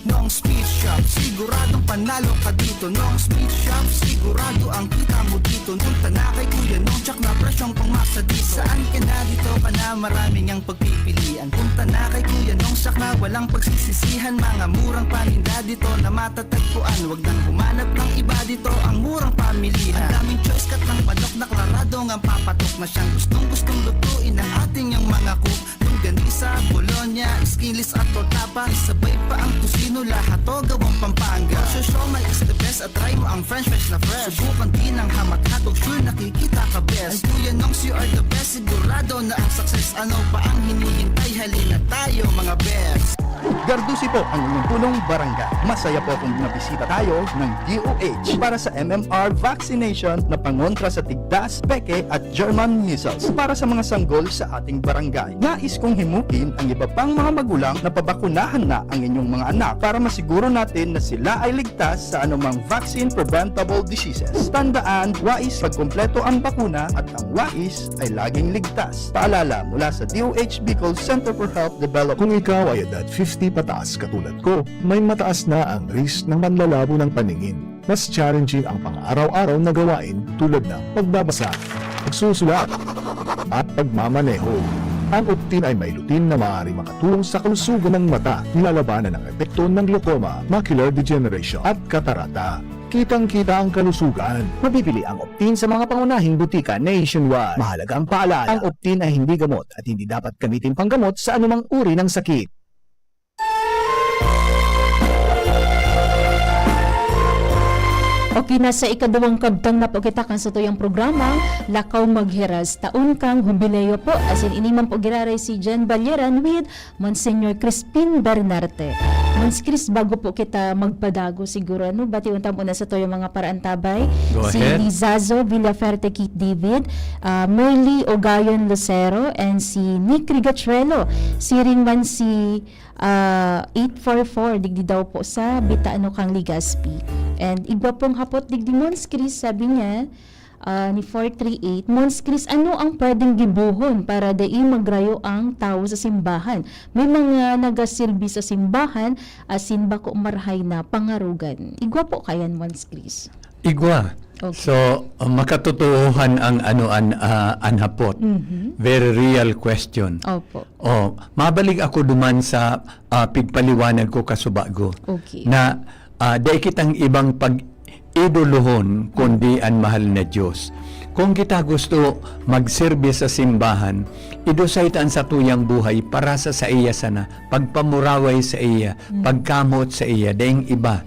Nong Speed Shop, siguradong panalo ka dito. Nong Speed Shop, sigurado ang kita mo dito. Punta na kay Kuya Nong, tsak na presyong pangmasa dito. Saan ka na, dito ka na, maraming ang pagpipilian. Punta na kay Kuya Nong, tsak na walang pagsisisihan. Mga murang paninda dito na matatagpuan. Wag nang humanap ng iba, dito ang murang pamilihan. Ang daming choice, cut ng manok na klaradong ang papatok na siyang gustong-gustong lutuin ng ating yung mga cook. Longganisa, bologna, skinless at tortapa, sabay pa ang tocino, lahat to gawang Pampanga. Show, show, may is the best at try mo ang french fries na fresh. Subukan din ang hamat hotdog, sure nakikita ka best. Ang Kuya Nongs, you are the best, sigurado na ang success. Ano pa ang hinihintay? Halina tayo, mga best. Gardusi po ang inyong punong barangay. Masaya po kung nabisita tayo ng D O H para sa M M R vaccination na pangontra sa tigdas, peke at German measles para sa mga sanggol sa ating barangay. Nais kong himukin ang iba pang mga magulang na pabakunahan na ang inyong mga anak para masiguro natin na sila ay ligtas sa anumang vaccine-preventable diseases. Tandaan, wais pagkumpleto ang bakuna at ang wais ay laging ligtas. Paalala mula sa D O H Bicol Center for Health Development. Kung ikaw ay edad fifty pataas katulad ko, may mataas na ang risk ng panlalabo ng paningin. Mas challenging ang pang-araw-araw na gawain tulad ng pagbabasa, pagsusulat, at pagmamaneho. Ang Optin ay may lutein na maaaring makatulong sa kalusugan ng mata, nilalabanan ang epekto ng glaucoma, macular degeneration, at katarata. Kitang-kita ang kalusugan. Mabibili ang Optin sa mga pangunahing butika nationwide. Mahalagang paalala, ang Optin ay hindi gamot at hindi dapat gamitin panggamot sa anumang uri ng sakit. Okay, nasa ikaduwang kabtang na po kita kan satuyang programa, Lakaw Maghiras. Taon kang Hubileo po. Asin ini man po giraray si Jen Balyeran with Monsignor Crispin Bernarte. Mons Chris, bago po kita magpadago, siguro, ano, bation ta muna satuyang mga paraantabay. Go Si ahead. Lizazo Villaferte Keith David, ah, Merly Ogayon Lucero, and si Nick Rigachuelo. Siring man si, ah, eight four four, digdi daw po sa Bitano kang Legazpi. And igwa pong hapot digdi, Mons Chris, sabi niya, ah, ni four three eight, Mons Chris, ano ang pwedeng gibohon para dai magrayo ang tawo sa simbahan? May mga nagasilbi sa simbahan, asin bako marahay na pangarogan. Igwa po kayan, Mons Chris. Igwa. Okay. So, uh, makatotohan ang ano, an, ah, an hapot. Mhm. Very real question. Opo. Oh, mabalik ako duman sa, ah, pigpaliwanag ko kasubago Okay. na, ah, dai kitang ibang pag-idolohon kundi an mahal na Diyos. Kung kita gusto magserbi sa simbahan, idusay ta an satuyang buhay para sa saiya sana, pagpamuraway saiya, Mm. pagkamoot saiya, daing iba.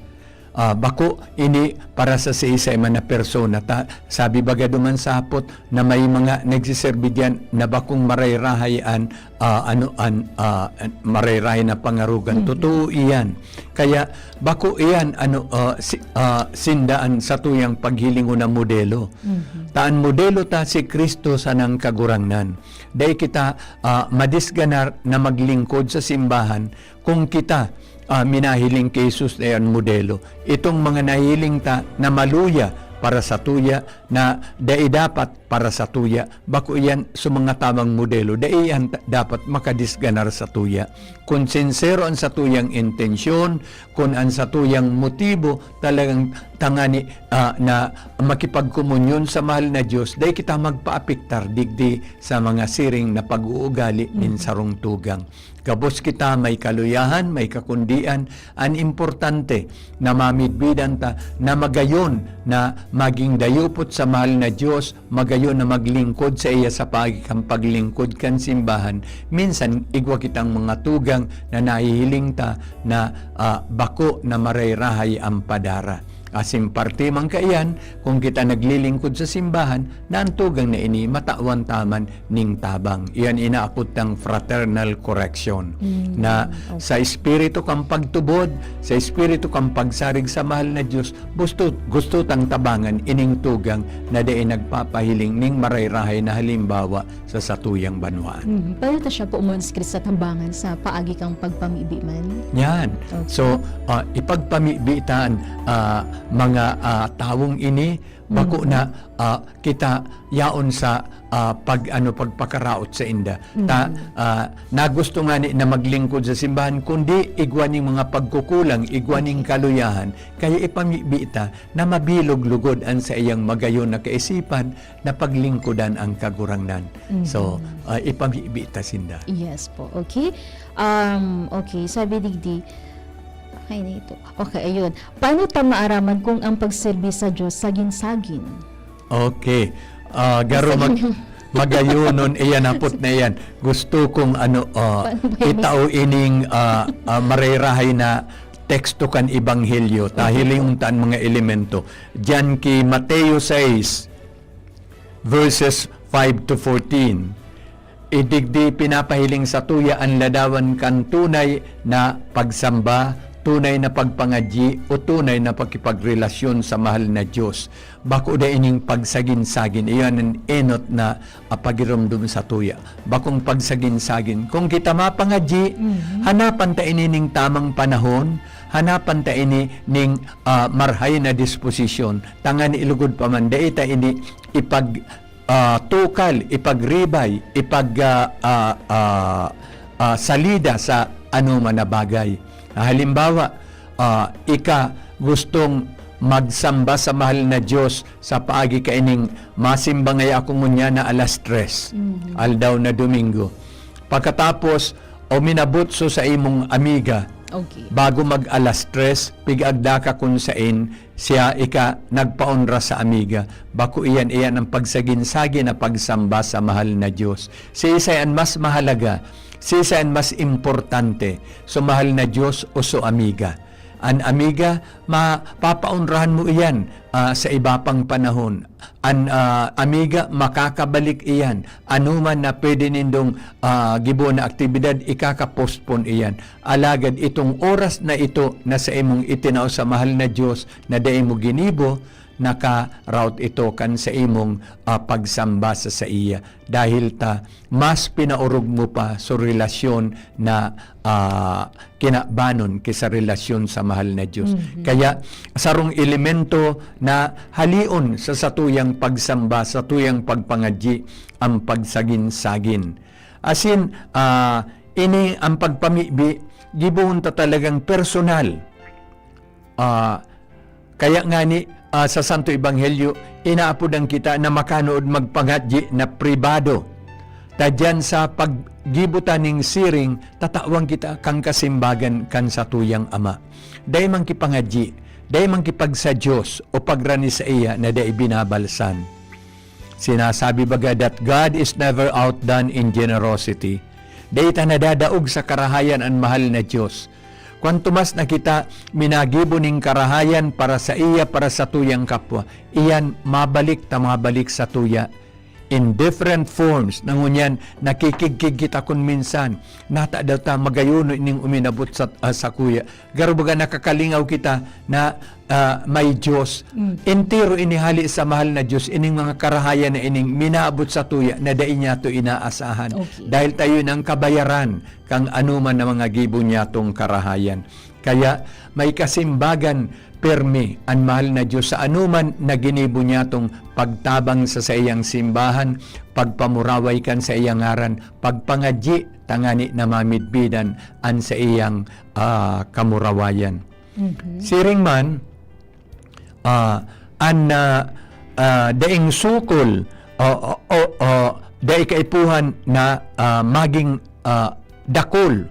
Ah, bako ini para sa siisay man na persona. Ta, sabi baga duman sa hapot na may mga nagsiserbi diyan na bakong marayrahay an, ah, ano, an, ah, an marayrahay na pangarogan. Mhm. Totoo iyan. Kaya bako iyan, ano, ah, si, ah, sinda an satuyang paghilingon na modelo. Mhm. Ta an modelo ta si Cristo sanang Kagurangnan. Dai kita, ah, madisganar na maglingkod sa simbahan kung kita, ah, minahiling ki Jesus na iyan modelo. Itong mga nahiling ta na maluya para sa tuya, na dai dapat para sa tuya, bako iyan sa mga tamang modelo. Dai iyan ta-, dapat makadisganar sa tuya. Kung sinsero an satuyang intensyon, kun an satuyang motibo talagang tangani, ah, na makipagkomunyon sa mahal na Dios, dai kita magpaapektar digdi sa mga siring na pag-uugali nin Mm. sarong tugang. Gabos kita may kaluyahan, may kakundian, an importante na mamidbidan ta na magayon na maging dayupot sa mahal na Dios, magayon na maglingkod saiya sa paagi kan paglingkod kan simbahan. Minsan, igwa kitang mga tugang na nahihiling ta na, ah, bako na marayrahay an padara. Asin parte man kaiyan, kung kita naglilingkod sa simbahan, na an tugang na ini matawan ta man ning tabang. Iyan inaapod tang fraternal correction, Mm, na okay. sa espiritu kan pagtubod, sa espiritu kan pagsarig sa mahal na Dios, gusto, gusto tang tabangan ining tugang na dai nagpapahiling ning marayrahay na halimbawa sa satuyang banwaan. Mhm. Pareho ta siya po umon sa tabangan sa paagi kang pagpamibi man. Yan. Okay. So, ah, ipagpamibi ta an, ah, mga, ah, tawong ini, bako Mhm. na, ah, kita yaon sa, ah, pag, ano, pagpakaraot sa inda. Ta, Mhm. ah, na gusto ngani na maglingkod sa simbahan, kundi igwa ning mga pagkukulang, igwa ning Okay. kaluyahan. Kaya ipamibi ta na mabilog lugod an saiyang magayon na kaisipan na paglingkodan ang Kagurangnan. So, Mhm. ah, ipamibi ta sinda. Yes po. Okay. Um, okay. Sabi digdi, ay, na ito. Okay, ayun. Paano ta maaraman kung ang pagserbi sa Diyos sagin-sagin? Okay. Ah, garo mag-, Sagin- magayonon, iyan, hapot na iyan. Gusto kong, ano, ah, Paano ba yan? itao ining, ah, ah, marerahay na teksto kan Ebanghelyo. Ta Okay. hilingon ta an mga elemento. Diyan ki Mateo sais, verses five to fourteen. Idigdi pinapahiling satuya an ladawan kan tunay na pagsamba, tunay na pagpangadyi, o tunay na pakipagrelasyon sa mahal na Dios. Bako da ining pagsagin-sagin, iyan an enot na, ah, pagiromdom satuya. Bakong pagsagin-sagin. Kung kita mapangadyi, Mhm. hanapan ta ini ning tamang panahon, hanapan ta ini ning, ah, marhay na disposisyon. Tangan ilugod pa man, dai ta ini ipag-, ah, tukal, ipagribay, ipag-, ah, ah, ah, ah, salida sa anoman na bagay. Halimbawa, ah, ika gustong magsamba sa mahal na Dios sa paagi kaining masimba ngaya ako ngunyan na alas tres, Mhm. aldaw na Domingo. Pagkatapos, uminabot so sa imong amiga, Okay. bago mag alas tres, pig-agda ka kun sain siya ika nagpaonra sa amiga. Bako iyan, iyan ang pagsagin-sagin na pagsamba sa mahal na Dios. Siisay an mas mahalaga? Siisay an mas importante? So mahal na Dios o so amiga? An amiga, mapapaonrahan mo iyan, ah, sa iba pang panahon. An, ah, amiga, makakabalik iyan. Anoman na pwede nindong, ah, gibohon na aktibidad, ikaka-postpone iyan. Alagad itong oras na ito na saimong itinao sa mahal na Dios na dai mo ginibo, nakaraot ito kan saimong, ah, pagsamba sa saiya. Dahil ta mas pinaorog mo pa so relasyon na, ah, kinabanon ki sa relasyon sa mahal na Dios. Mhm. Kaya sarong elemento na halion sa satuyang pagsamba, satuyang pagpangadyi, ang pagsagin-sagin. Asin, ah, ini ang pagpamibi, gibohon ta talagang personal. Ah, kaya ngani, ah, sa Santo Ebanghelyo, inaapodan kita na makanood magpangadyi na pribado. Ta diyan sa paggibo ta ning siring, tatawan kita kan kasimbagan kan satuyang Ama. Dai man ki pangadyi, dai man ki pagsa-Dios o pagrani saiya na dai binabalsan. Sinasabi baga that God is never outdone in generosity. Dai ta nadadaog sa karahayan an mahal na Dios. Kwanto mas na kita minagibo ning karahayan para sa iya, para sa tuyang kapwa, iyan mabalik ta mabalik sa tuya in different forms. Nangunyan, nakikigkig kita kun minsan, nata daw ta magayon ining uminabot sa, ah, sa kuya. Garo baga nakakalingaw kita na, ah, may Diyos. Mm. Entero ini hali sa mahal na Diyos, ining mga karahayan na ining minaabot sa tuya na dai niya to inaasahan. Okay. Dahil tayo nang kabayaran kang anuman na mga gibo niya tong karahayan. Kaya may kasimbagan permi an mahal na Diyos sa anuman na ginibo niya tong pagtabang sa saiyang simbahan, pagpamuraway kan saiyang ngaran, pagpangadyi, tangani na mamidbidan an saiyang, ah, kamurawayan. Mhm. Siring man, ah, an, ah, ah, daing sukol o, o, o, o dai kaipuhan na, ah, maging, ah, dakul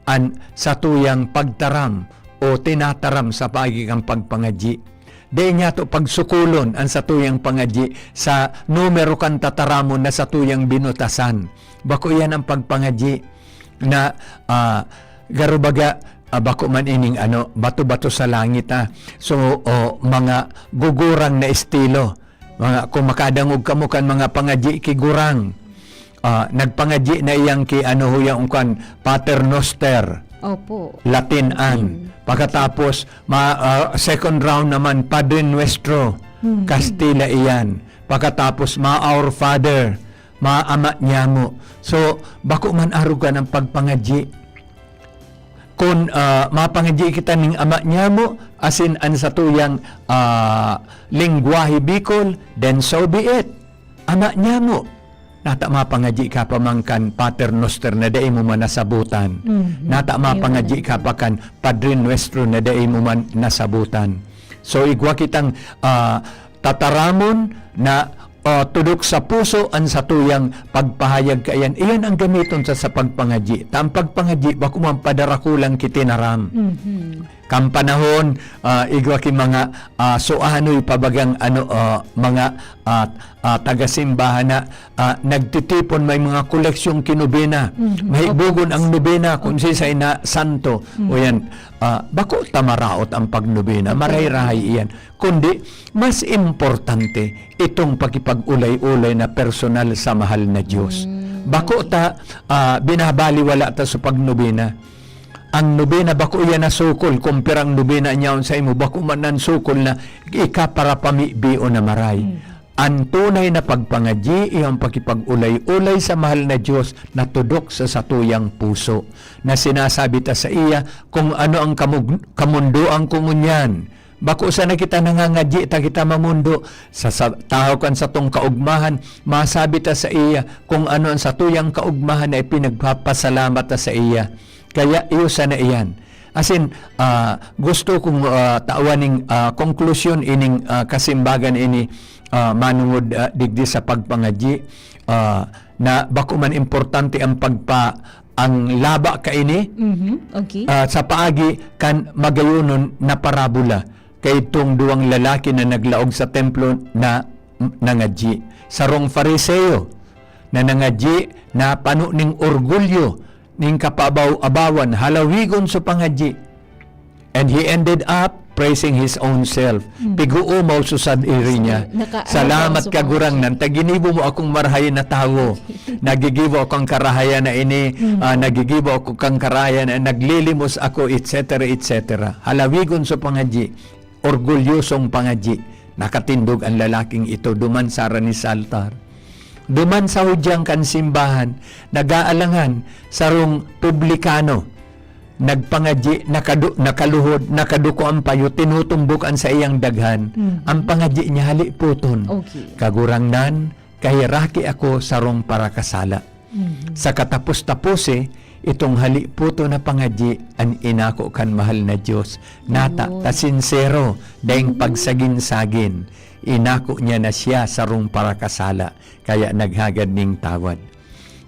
an satuyang pagtaram o tinataram sa paagi kan pagpangadyi. Dai niyato pagsukulon an satuyang pangadyi sa numero kan tataramon na satuyang binutasan. Bako iyan ang pagpangadyi na, ah, garo baga, ah, bako man ining ano, bato-bato sa langit, ah. So, o, mga gugurang na estilo. Mga, kung makadangog kamo kan mga pangadyi ki gurang, ah, nagpangadyi na iyang ki ano ho yaon kan Pater Noster, Opo. Latin an. Latin. Pakatapos, ma-, ah, second round naman, Padre Nuestro, Mhm. Kastila iyan. Pakatapos, ma-Our Father, ma-Ama Niamo. So, bako man arugan ang pagpangadyi. Kun, ah, mapangadyi kita ning Ama Niamo, asin an satuyang, ah, lengwahe Bicol, then so be it. Ama Niamo. Nata mapangadyi ka pa man kan Pater Noster na dai mo man nasabotan. Mhm. Nata Ayun. Mapangadyi ka pa kan Padre Nuestro na dai mo man nasabotan. So, igwa kitang, ah, tataramon na, ah, tudok sa puso an satuyang pagpahayag kaiyan. Iyan ang gamiton sa, sa pagpangadyi. Ta ang pagpangadyi, bako man padarakulang kitinaram. Mhm. Kan panahon, ah, igwa ki mga, ah, suanoy pa bagang ano, ah, mga, ah, ah, taga-simbahan na, ah, nagtitipon, may mga koleksyon ki nobena. Mhm. Mahibogon Opo. Ang nobena kung Opo. Siisay na santo. Mhm. O yan, ah, bako ta maraot ang pagnobena, Opo. Marayrahay iyan. Kundi, mas importante itong pakipag-ulay-ulay na personal sa mahal na Diyos. Mm, Bako okay. Ta, ah, binabaliwala ta sa pagnobena. Ang nobena, bako iyan na sukol, kung pirang nobena niyaon sa imo, bako man ang sukol na ika para pamibion na maray. Mm. Ang tunay na pagpangadyi, iyang pakipag-ulay-ulay sa mahal na Diyos na tudok sa satuyang puso, na sinasabi ta sa iya kung ano ang kamug-, kamundoan ko ngunyan. Bako sana kita nangangadyi ta kita mamundo sa, sa tahaw kan satong kaugmahan, masabi ta sa iya kung ano ang satuyang kaugmahan na ipinagpapasalamat ta sa iya. Kaya iyo sana iyan. Asin, ah, gusto kong, ah, tawan ning, ah, konklusyon ining, ah, kasimbagan ini, ah, manungod, ah, digdi sa pagpangadyi, ah, na bako man importante ang pagpa-, ang laba kaini, Mhm, okay. ah, sa paagi kan magayonon na parabola, kaidtong duwang lalaki na naglaog sa templo na nangadyi. Sarong Fariseo na nangadyi na pano ning orgulyo, ning kapabaw-abawan, halawigon sa pangadyi. And he ended up praising his own self. Mm. Pig-uumaw sa sadiri So, niya. naka-, ano Salamat, pa, so, Kagurangnan, ta ginibo mo akong marahay na tawo. Nagigibo ako ang karahayan na ini, Mm. ah, nagigibo ako kang karahayan na naglilimos ako, et cetera, et cetera. Halawigon sa pangadyi, orgulyosong pangadyi. Nakatindog ang lalaking ito duman sa harani sa altar. Duman sa hudyang kan simbahan, nag-aalangan, sarong publikano, nagpangadyi, nakadu-, nakaluhod, nakaduko ang payo, tinutumbok an saiyang daghan. Mhm. Ang pangadyi niya, halipoton. Okay. Kagurangnan, kaheraki ako sarong parakasala. Mhm. Sa katapos-tapos, eh, itong halipoton na pangadyi an inako kan mahal na Diyos. Nata, Yun. Ta sinsero, daing Mhm. pagsagin-sagin, inako niya na siya sarong parakasala, kaya naghagad ning tawad.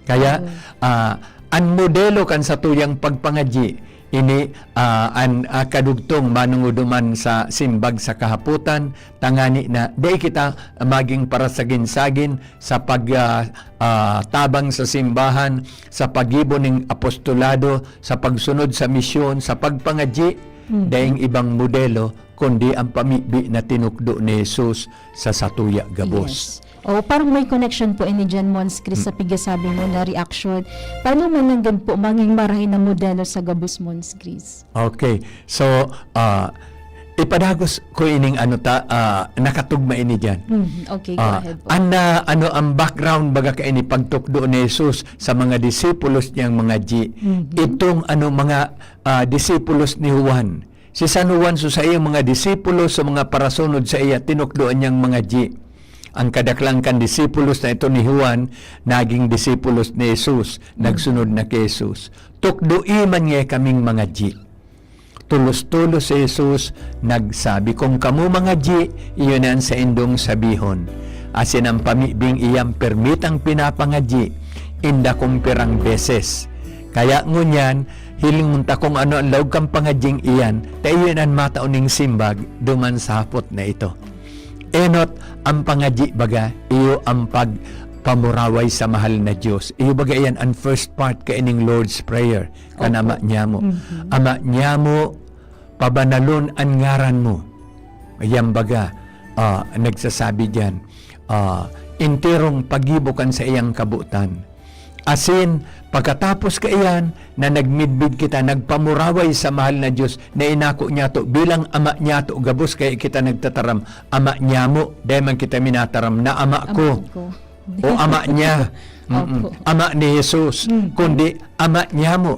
Kaya, Yun. ah, an modelo kan satuyang pagpangadyi, Ini, ah, an, ah, kadugtong manungoduman sa simbag sa kahapotan, tangani na dai kita maging parasagin-sagin sa pag, ah, ah, tabang sa simbahan, sa paggibo ning apostolado, sa pagsunod sa misyon, sa pagpangadyi. Mhm. Daing ibang modelo, kundi ang pamibi na tinukdo ni Jesus sa satuya gabos. Yes. Oh, parang may connection po ini diyan, Mons Chris, sa Mm. pigasabi mo na reaction. Paano man lang din po maging marahay na modelo sa gabos, Mons Chris? Okay. So, ah, ipadagos ko ining ano ta, ah, nakatugma ini diyan. Mm, okay, go Ah, ahead po. An, ah, ano ang background baga kaini pagtukdo ni Jesus sa mga disipulos niyang mangadyi? Mhm. Itong ano, mga, ah, disipulos ni Juan. Si San Juan, so saiyang mga disipulos, sa mga parasunod saiya, tinukdoan niyang mangadyi. Ang kadaklan kan disipulos na ito ni Juan, naging disipulos ni Jesus, Mm. nagsunod na ki Jesus. "Tukdoe man ngaya kaming mangadyi." Tolos-tolos si Jesus nagsabi, "Kun kamo mangadyi, iyon an saindong sabihon." Asin an pamibing iyan permitang pinapangadyi, inda kun pirang beses. Kaya ngunyan, hilingon ta kun ano an laog kan pangadying iyan, ta iyon an matao ning simbag duman sa hapot na ito. Enot, ang pangadyi baga, iyo ang pagpamuraway sa mahal na Diyos. Iyo baga iyan ang first part kaining Lord's Prayer, kan Opo. Ama niyamo. Mhm. "Ama niyamo, pabanalon an ngaran mo." Iyan baga, ah, nagsasabi diyan, ah, enterong paggibo kan saiyang kabotan. Asin, pagkatapos kaiyan, na nagmidbid kita, nagpamuraway sa mahal na Diyos, na inako niyato bilang Ama niyato, gabos kaya kita nagtataram, "Ama niyamo," dai man kita minataram na, "Ama ko," Ama ko. o "Ama niya." Mm-mm. Opo. "Ama ni Jesus," Mm. kundi "Ama niyamo."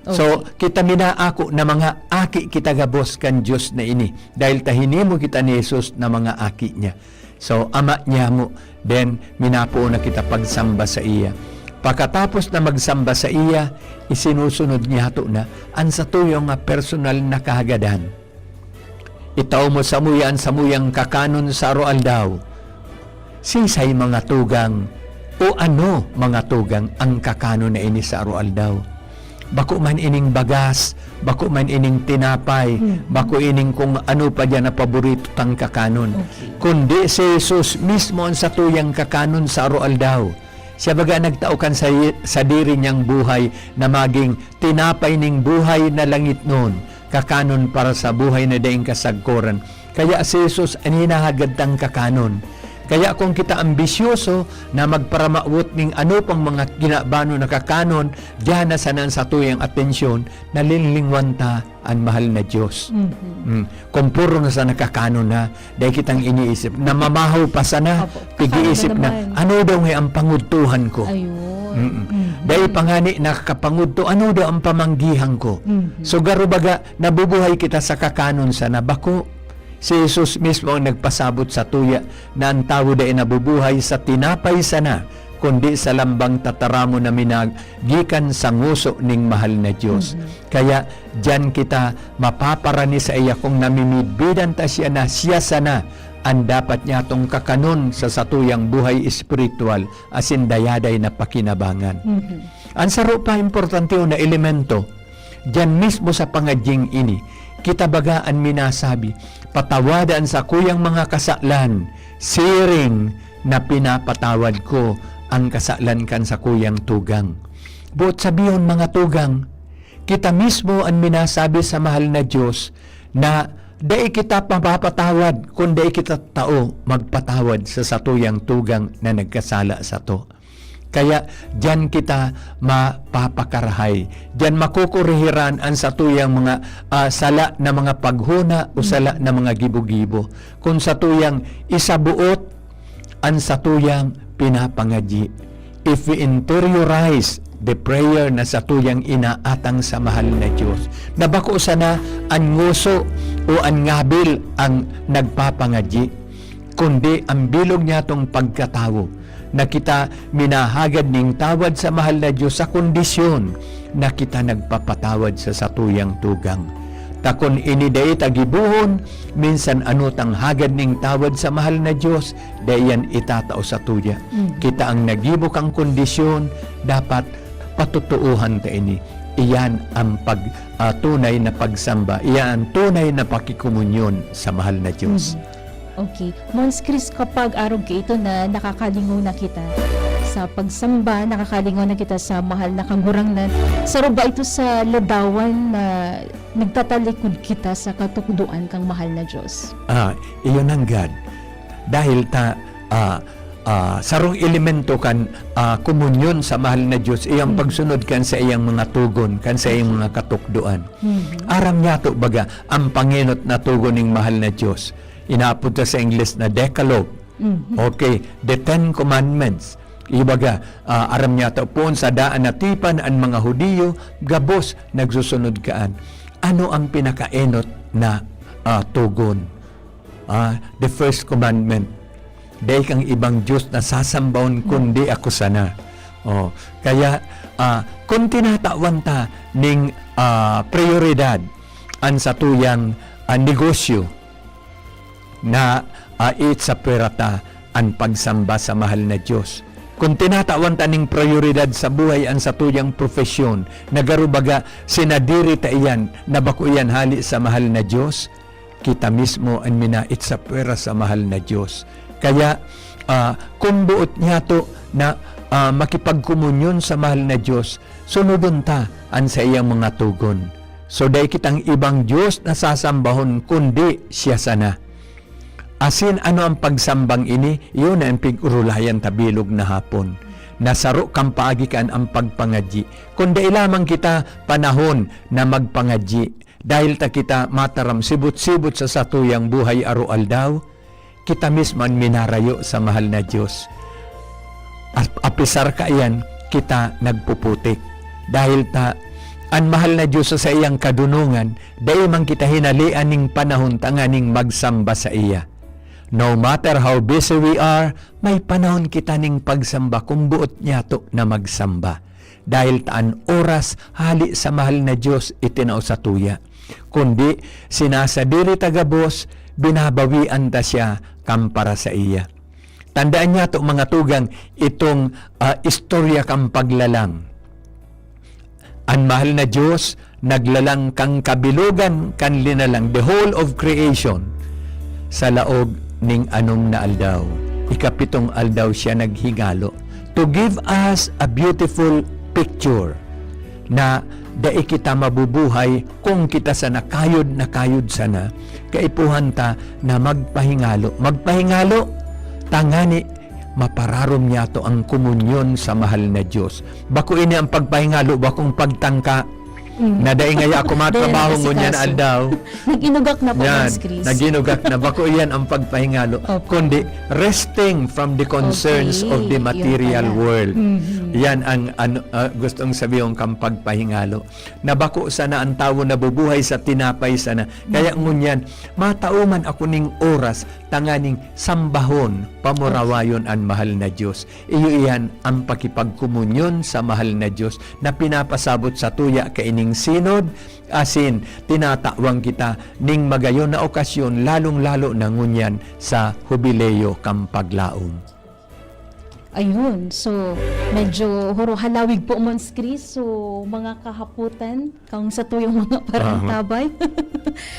So, Okay. kita minaako na mga aki kita gabos kan Diyos na ini, dahil ta hinimo kita ni Jesus na mga aki niya. So, Ama niyamo, then minapoon na kita pagsamba saiya. Pakatapos na magsamba saiya, isinusunod niyato na an satuya nga personal na kahagadan. Itao mo samuya an samuyang kakanon sa aroaldaw. Siisay, mga tugang, o ano, mga tugang, ang kakanon na ini sa aroaldaw? Bako man ining bagas, bako man ining tinapay, Mm. bako ining kung ano pa diyan na paborito tang kakanon. Okay. Kundi si Jesus mismo an satuyang kakanon sa aroaldaw. Siya baga nagtao kan sa-, sadiri niyang buhay na magin tinapay nin buhay na langitnon, kakanon para sa buhay na daing kasagkoran. Kaya si Jesus an hinahagad tang kakanon. Kaya kung kita ambisyoso na magparamawot nin ano pang mga kinabanon na kakanon, diyan na sana an satuyang atensyon, nalilingwan ta an mahal na Diyos. Mhm. Mm. Kung puro na sana kakanon na, dai kitang iniisip, namamahaw pa sana, Opo. Pig-iisip Kakanon na na, naman. "Ano daw nga ang pangudtuhan ko?" Ayun. Mm-mm. Mhm. Dai pa ngani nakakapangudto, "Ano daw ang pamanggihan ko?" Mhm. So, garo baga, nabubuhay kita sa kakanon sana, bako. Si Jesus mismo ang nagpasabot satuya na an tawo dai nabubuhay sa tinapay sana, kundi sa lambang tataramon na minag-, gikan sa ngoso ning mahal na Diyos. Mhm. Kaya, diyan kita mapaparani saiya kung namimidbidan ta siya na siya sana an dapat niyatong kakanon sa satuyang buhay espiritual asin dayaday na pakinabangan. Mhm. An saro pa importante na elemento, diyan mismo sa pangadying ini, kita baga an minasabi, "Patawada an sakuyang mga kasalan, siring na pinapatawad ko an kasalan kan sakuyang tugang." Boot sabihon, mga tugang, kita mismo an minasabi sa mahal na Diyos na dai kita mapapatawad kun dai kita tao magpatawad sa satuyang tugang na nagkasala sato. Kaya diyan kita mapapakarahay. Diyan makokorehiran an satuyang mga, ah, sala na mga paghona o sala na mga gibo-gibo. Kun satuyang isaboot an satuyang pinapangadyi, if we interiorize the prayer na satuyang inaatang sa mahal na Diyos, na bako sana an ngoso o an ngabil ang nagpapangadyi, kundi ang bilog niyatong pagkatawo, na kita minahagad ning tawad sa mahal na Diyos sa kondisyon na kita nagpapatawad sa satuyang tugang. Ta kun ini dai ta gibohon, minsan ano tang hagad ning tawad sa mahal na Diyos, dai yan itatao satuya. Mm. Kita ang nagibo kang kondisyon, dapat patotoohan ta ini. Iyan ang pag, ah, tunay na pagsamba. Iyan ang tunay na pakikomunyon sa mahal na Diyos. Mhm. Okay. Mons Chris, kapag arog ka ito na nakakalingaw na kita sa pagsamba, nakakalingaw na kita sa mahal na Kagurangnan, saro ba ito sa ladawan na nagtatalikod kita sa katukdoan kang mahal na Diyos? Ah, iyon ang God. Dahil ta, ah, ah, sarong elemento kan, ah, komunyon sa mahal na Diyos, iyang Mm. pagsunod kan sa iyang mga tugon, kan sa iyang mga katukdoan. Mhm. Aram niyato baga ang pangenot na tugon ning mahal na Diyos. Inaapod ta sa Ingles na Decalogue. Mhm. Okay, the Ten Commandments. Ibaga, ah, aram niyato poon sa daan na tipan an mga Hudiyo, gabos nagsusunod kaan. Ano ang pinakaenot na, ah, tugon? Ah, the first commandment, "Dai kang ibang Diyos na sasambahon kundi ako sana." Oh, kaya, ah, kung tinatawan ta ning, ah, prioridad an satuyang, ah, negosyo, na, ah, iitsapwera ta an pagsamba sa mahal na Diyos. Kung tinatawan ta ning prioridad sa buhay an satuyang profesyon, na garo baga sinadiri ta iyan, na bako iyan hali sa mahal na Diyos, kita mismo an minaitsapwera sa mahal na Diyos. Kaya, ah, kung boot niyato na, ah, makipagkomunyon sa mahal na Diyos, sunodon ta an saiyang mga tugon. So, dai kitang ibang Diyos na sasambahon kundi siya sana. Asin ano ang pagsambang ini? Iyo na ang pig-orolayan ta bilog na hapon, na saro kan paagi kan ang pagpangadyi. Kun dai lamang kita panahon na magpangadyi, dahil ta kita mataram sibot-sibot sa satuyang buhay aroaldaw, kita mismo an minarayo sa mahal na Diyos. Ap-, apisar kaiyan, kita nagpuputik. Dahil ta, an mahal na Diyos sa saiyang kadunongan, dai man kita hinalean ning panahon tanganing magsamba saiya. No matter how busy we are, may panahon kita ning pagsamba kung boot niyato na magsamba. Dahil ta an oras hali sa mahal na Diyos itinao satuya. Kundi, sinasadiri ta gabos, binabawian ta siya kan para saiya. Tandaan niyato, mga tugang, itong, ah, istorya kan paglalang. An mahal na Diyos naglalang kan kabilogan kan linalang, the whole of creation, sa laog ning anom na aldaw. Ikapitong aldaw siya naghingalo to give us a beautiful picture na dai kita mabubuhay kung kita sana kayod na kayod sana, kaipuhan ta na magpahingalo. Magpahingalo tangani mapararom niyato ang komunyon sa mahal na Diyos. Bako ini ang pagpahingalo, bakong pagtangka, Mm. na dai ngaya ako Dai matrabaho ngunyan nag-asikaso. aldaw. Nag-inugak na po, Yan, Mons Chris. nag-inugak na. Bako iyan ang pagpahingalo, Opo. kundi resting from the concerns Okay, of the yun material pala. world. Mhm. Yan ang ano, ah, gustong sabihon kang pagpahingalo. Na bako sana ang tawo nabubuhay sa tinapay sana. Kaya Mhm. ngunyan, matao man ako ning oras tanganing sambahon, pamurawayon an mahal na Diyos. Iyo iyan ang pakipagkomunyon sa mahal na Diyos na pinapasabot satuya kaining Synod, asin tinatawan kita ning magayon na okasyon, lalong-lalo na ngunyan sa Hubileo kan Paglaom. Ayun. So, medyo huro halawig po, Mons Chris. So, mga kahapotan, kang satuyang mga Aha. parantabay.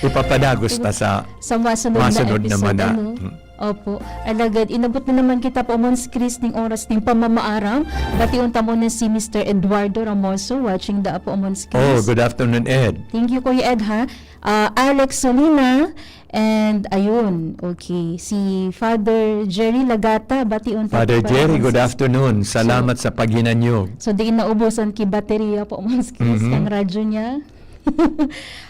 Ipapadagos ta sa Sa masunod na masunod episode, naman na. ano? Hmm. Opo. Alagad, inabot na naman kita po, Mons Chris, ning oras ning pamamaaram. Bation ta muna si Mister Eduardo Ramoso, watching the po, Mons Chris. Oh, good afternoon, Ed. Thank you, Kuya Ed, ha? Ah, Alex Solina, and ayun, okay, si Father Jerry Lagata, bation ta Father po, Jerry, Mons good Chris. afternoon. So, Salamat sa paghinanyog. so, di naubusan ki baterya po, Mons Chris, Mhm. ang radyo niya.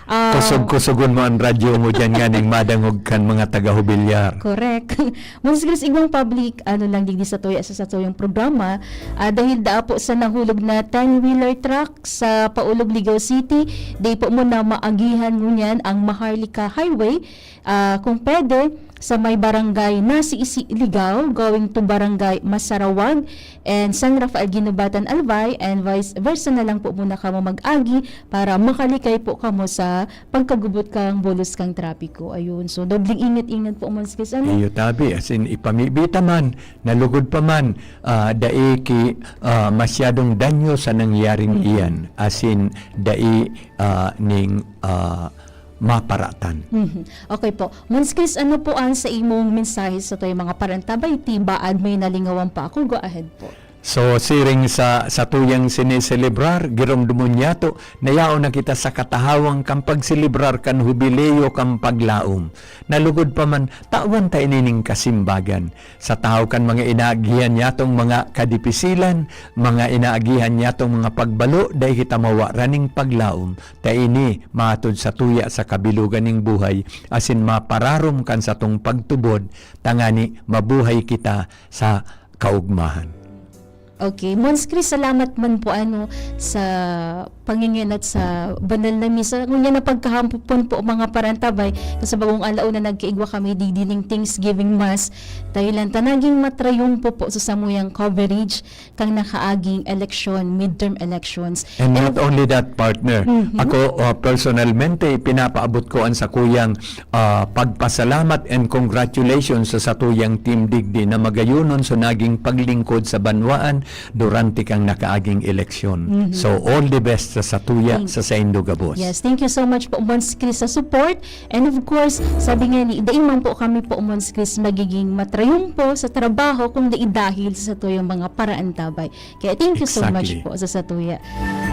Ah, Kusog-kusogon mo ang radyo mo dyan, nganing madangog kan mga taga-Hubilyar. Correct. Mons Chris, igwang public, ano lang, digdi satuya sa satuyang programa, ah, dahil daa po sa nahulog na ten-wheeler truck sa Paulog, Ligao City, di po muna maagihan ngunyan ang Maharlika Highway, ah, kung pwede, sa may barangay Nasiisi, Ligao, going to barangay Masarawag and San Rafael, Guinobatan, Albay, and vice versa na lang po muna kamo mag-agi para makalikay po kamo sa pagkagubot kan bulos kan trapiko. Ayun. So, dobleng ingat-ingat po, Mons Chris. Ano? Iyo tabi, as in, ipamibi ta man, nalugod pa man, ah, dai ki, ah, masyadong danyo sa nangyaring iyan. As in, dai, ah, ning, ah, maparatan. Mhm. Okay po. Mons Chris, ano po ang sa imong mensahe sa tuyang mga parantabay? Tibaad may nalingawan pa ako. Go ahead po. So, siring sa satuyang sineselebrar, giromdomon niyato, nayaon na kita sa katahawang kan pagselebrar kan hubileo kan paglaom. Nalugod pa man, tawan ta ini ning kasimbagan. Sa tahaw kan mga inaagihan niyatong mga kadipisilan, mga inaagihan niyatong mga pagbalo, dai kita mawaran ning paglaom. Ta ini, matod sa tuya sa kabilugan ning buhay, asin mapararom kan satong pagtubod, tangani mabuhay kita sa kaugmahan. Okay. Mons Chris, salamat man po ano sa pangingenat sa banal na misa. Ngunyan na pagkahapon po, mga parantabay, sa bagong alauna nagkaigwa kami digdi ning Thanksgiving Mass. Dahilan ta naging matrayumpo po sa samuyang coverage kan nakaaging eleksyon, midterm elections. And not only that, partner. Mhm. Ako, uh, personalmente, pinapaabot ko ang sakuyang ah, pagpasalamat and congratulations sa satuyang team digdi na magayonon sa naging paglingkod sa banwaan durante kan nakaaging eleksyon. Mhm. So, all the best sa satuya, Thank sa saindo gabos. Yes, thank you so much po, Mons Chris, sa support. And of course, sabi nga ni, dai man po kami po, Mons Chris, magiging matrayumpo sa trabaho kung dai dahil sa satuyang mga paraantabay. Kaya thank you so much Exactly. po sa satuya.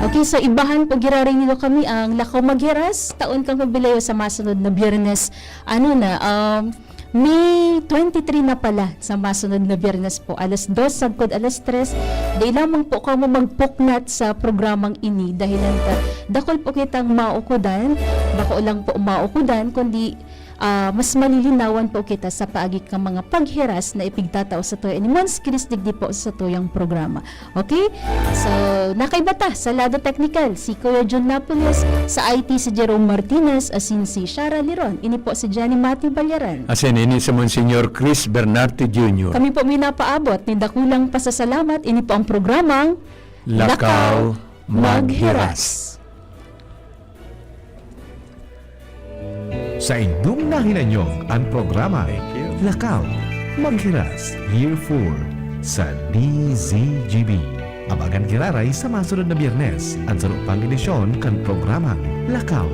Okay, so ibahan po giraray nindo kami ang Lakaw Maghiras, taon kang Jubileo sa masunod na Biyernes. Ano na, um, May twenty-three na pala sa masunod na Biyernes po, alas dos sagkod alas tres. Dai lamang po kamo magpuknat sa programang ini, dahilan ta dakul po kitang maukudan, bako lang po maukudan, kundi ah, mas malilinawan po kita sa paagi kan mga paghiras na ipigtatao satuya ni Mons Chris digdi po sa satuyang programa. Okay? So, nakaiba ta sa lado teknikal, si Kuya Jun Napoles, sa I T si Jerome Martinez, asin si Shara Liron. Ini po si Jenny Mati Balyaran. Asin ini si Monsignor Chris Bernarte Junior. Kami po may napaabot nin dakulang pasasalamat. Ini po ang programang Lakaw Maghiras. Saindong nahinanyog an programa Lakaw, Maghiras, Year four sa D Z G B. Abangan giraray sa masunod na Biyernes an saro pang edisyon kan programang Lakaw,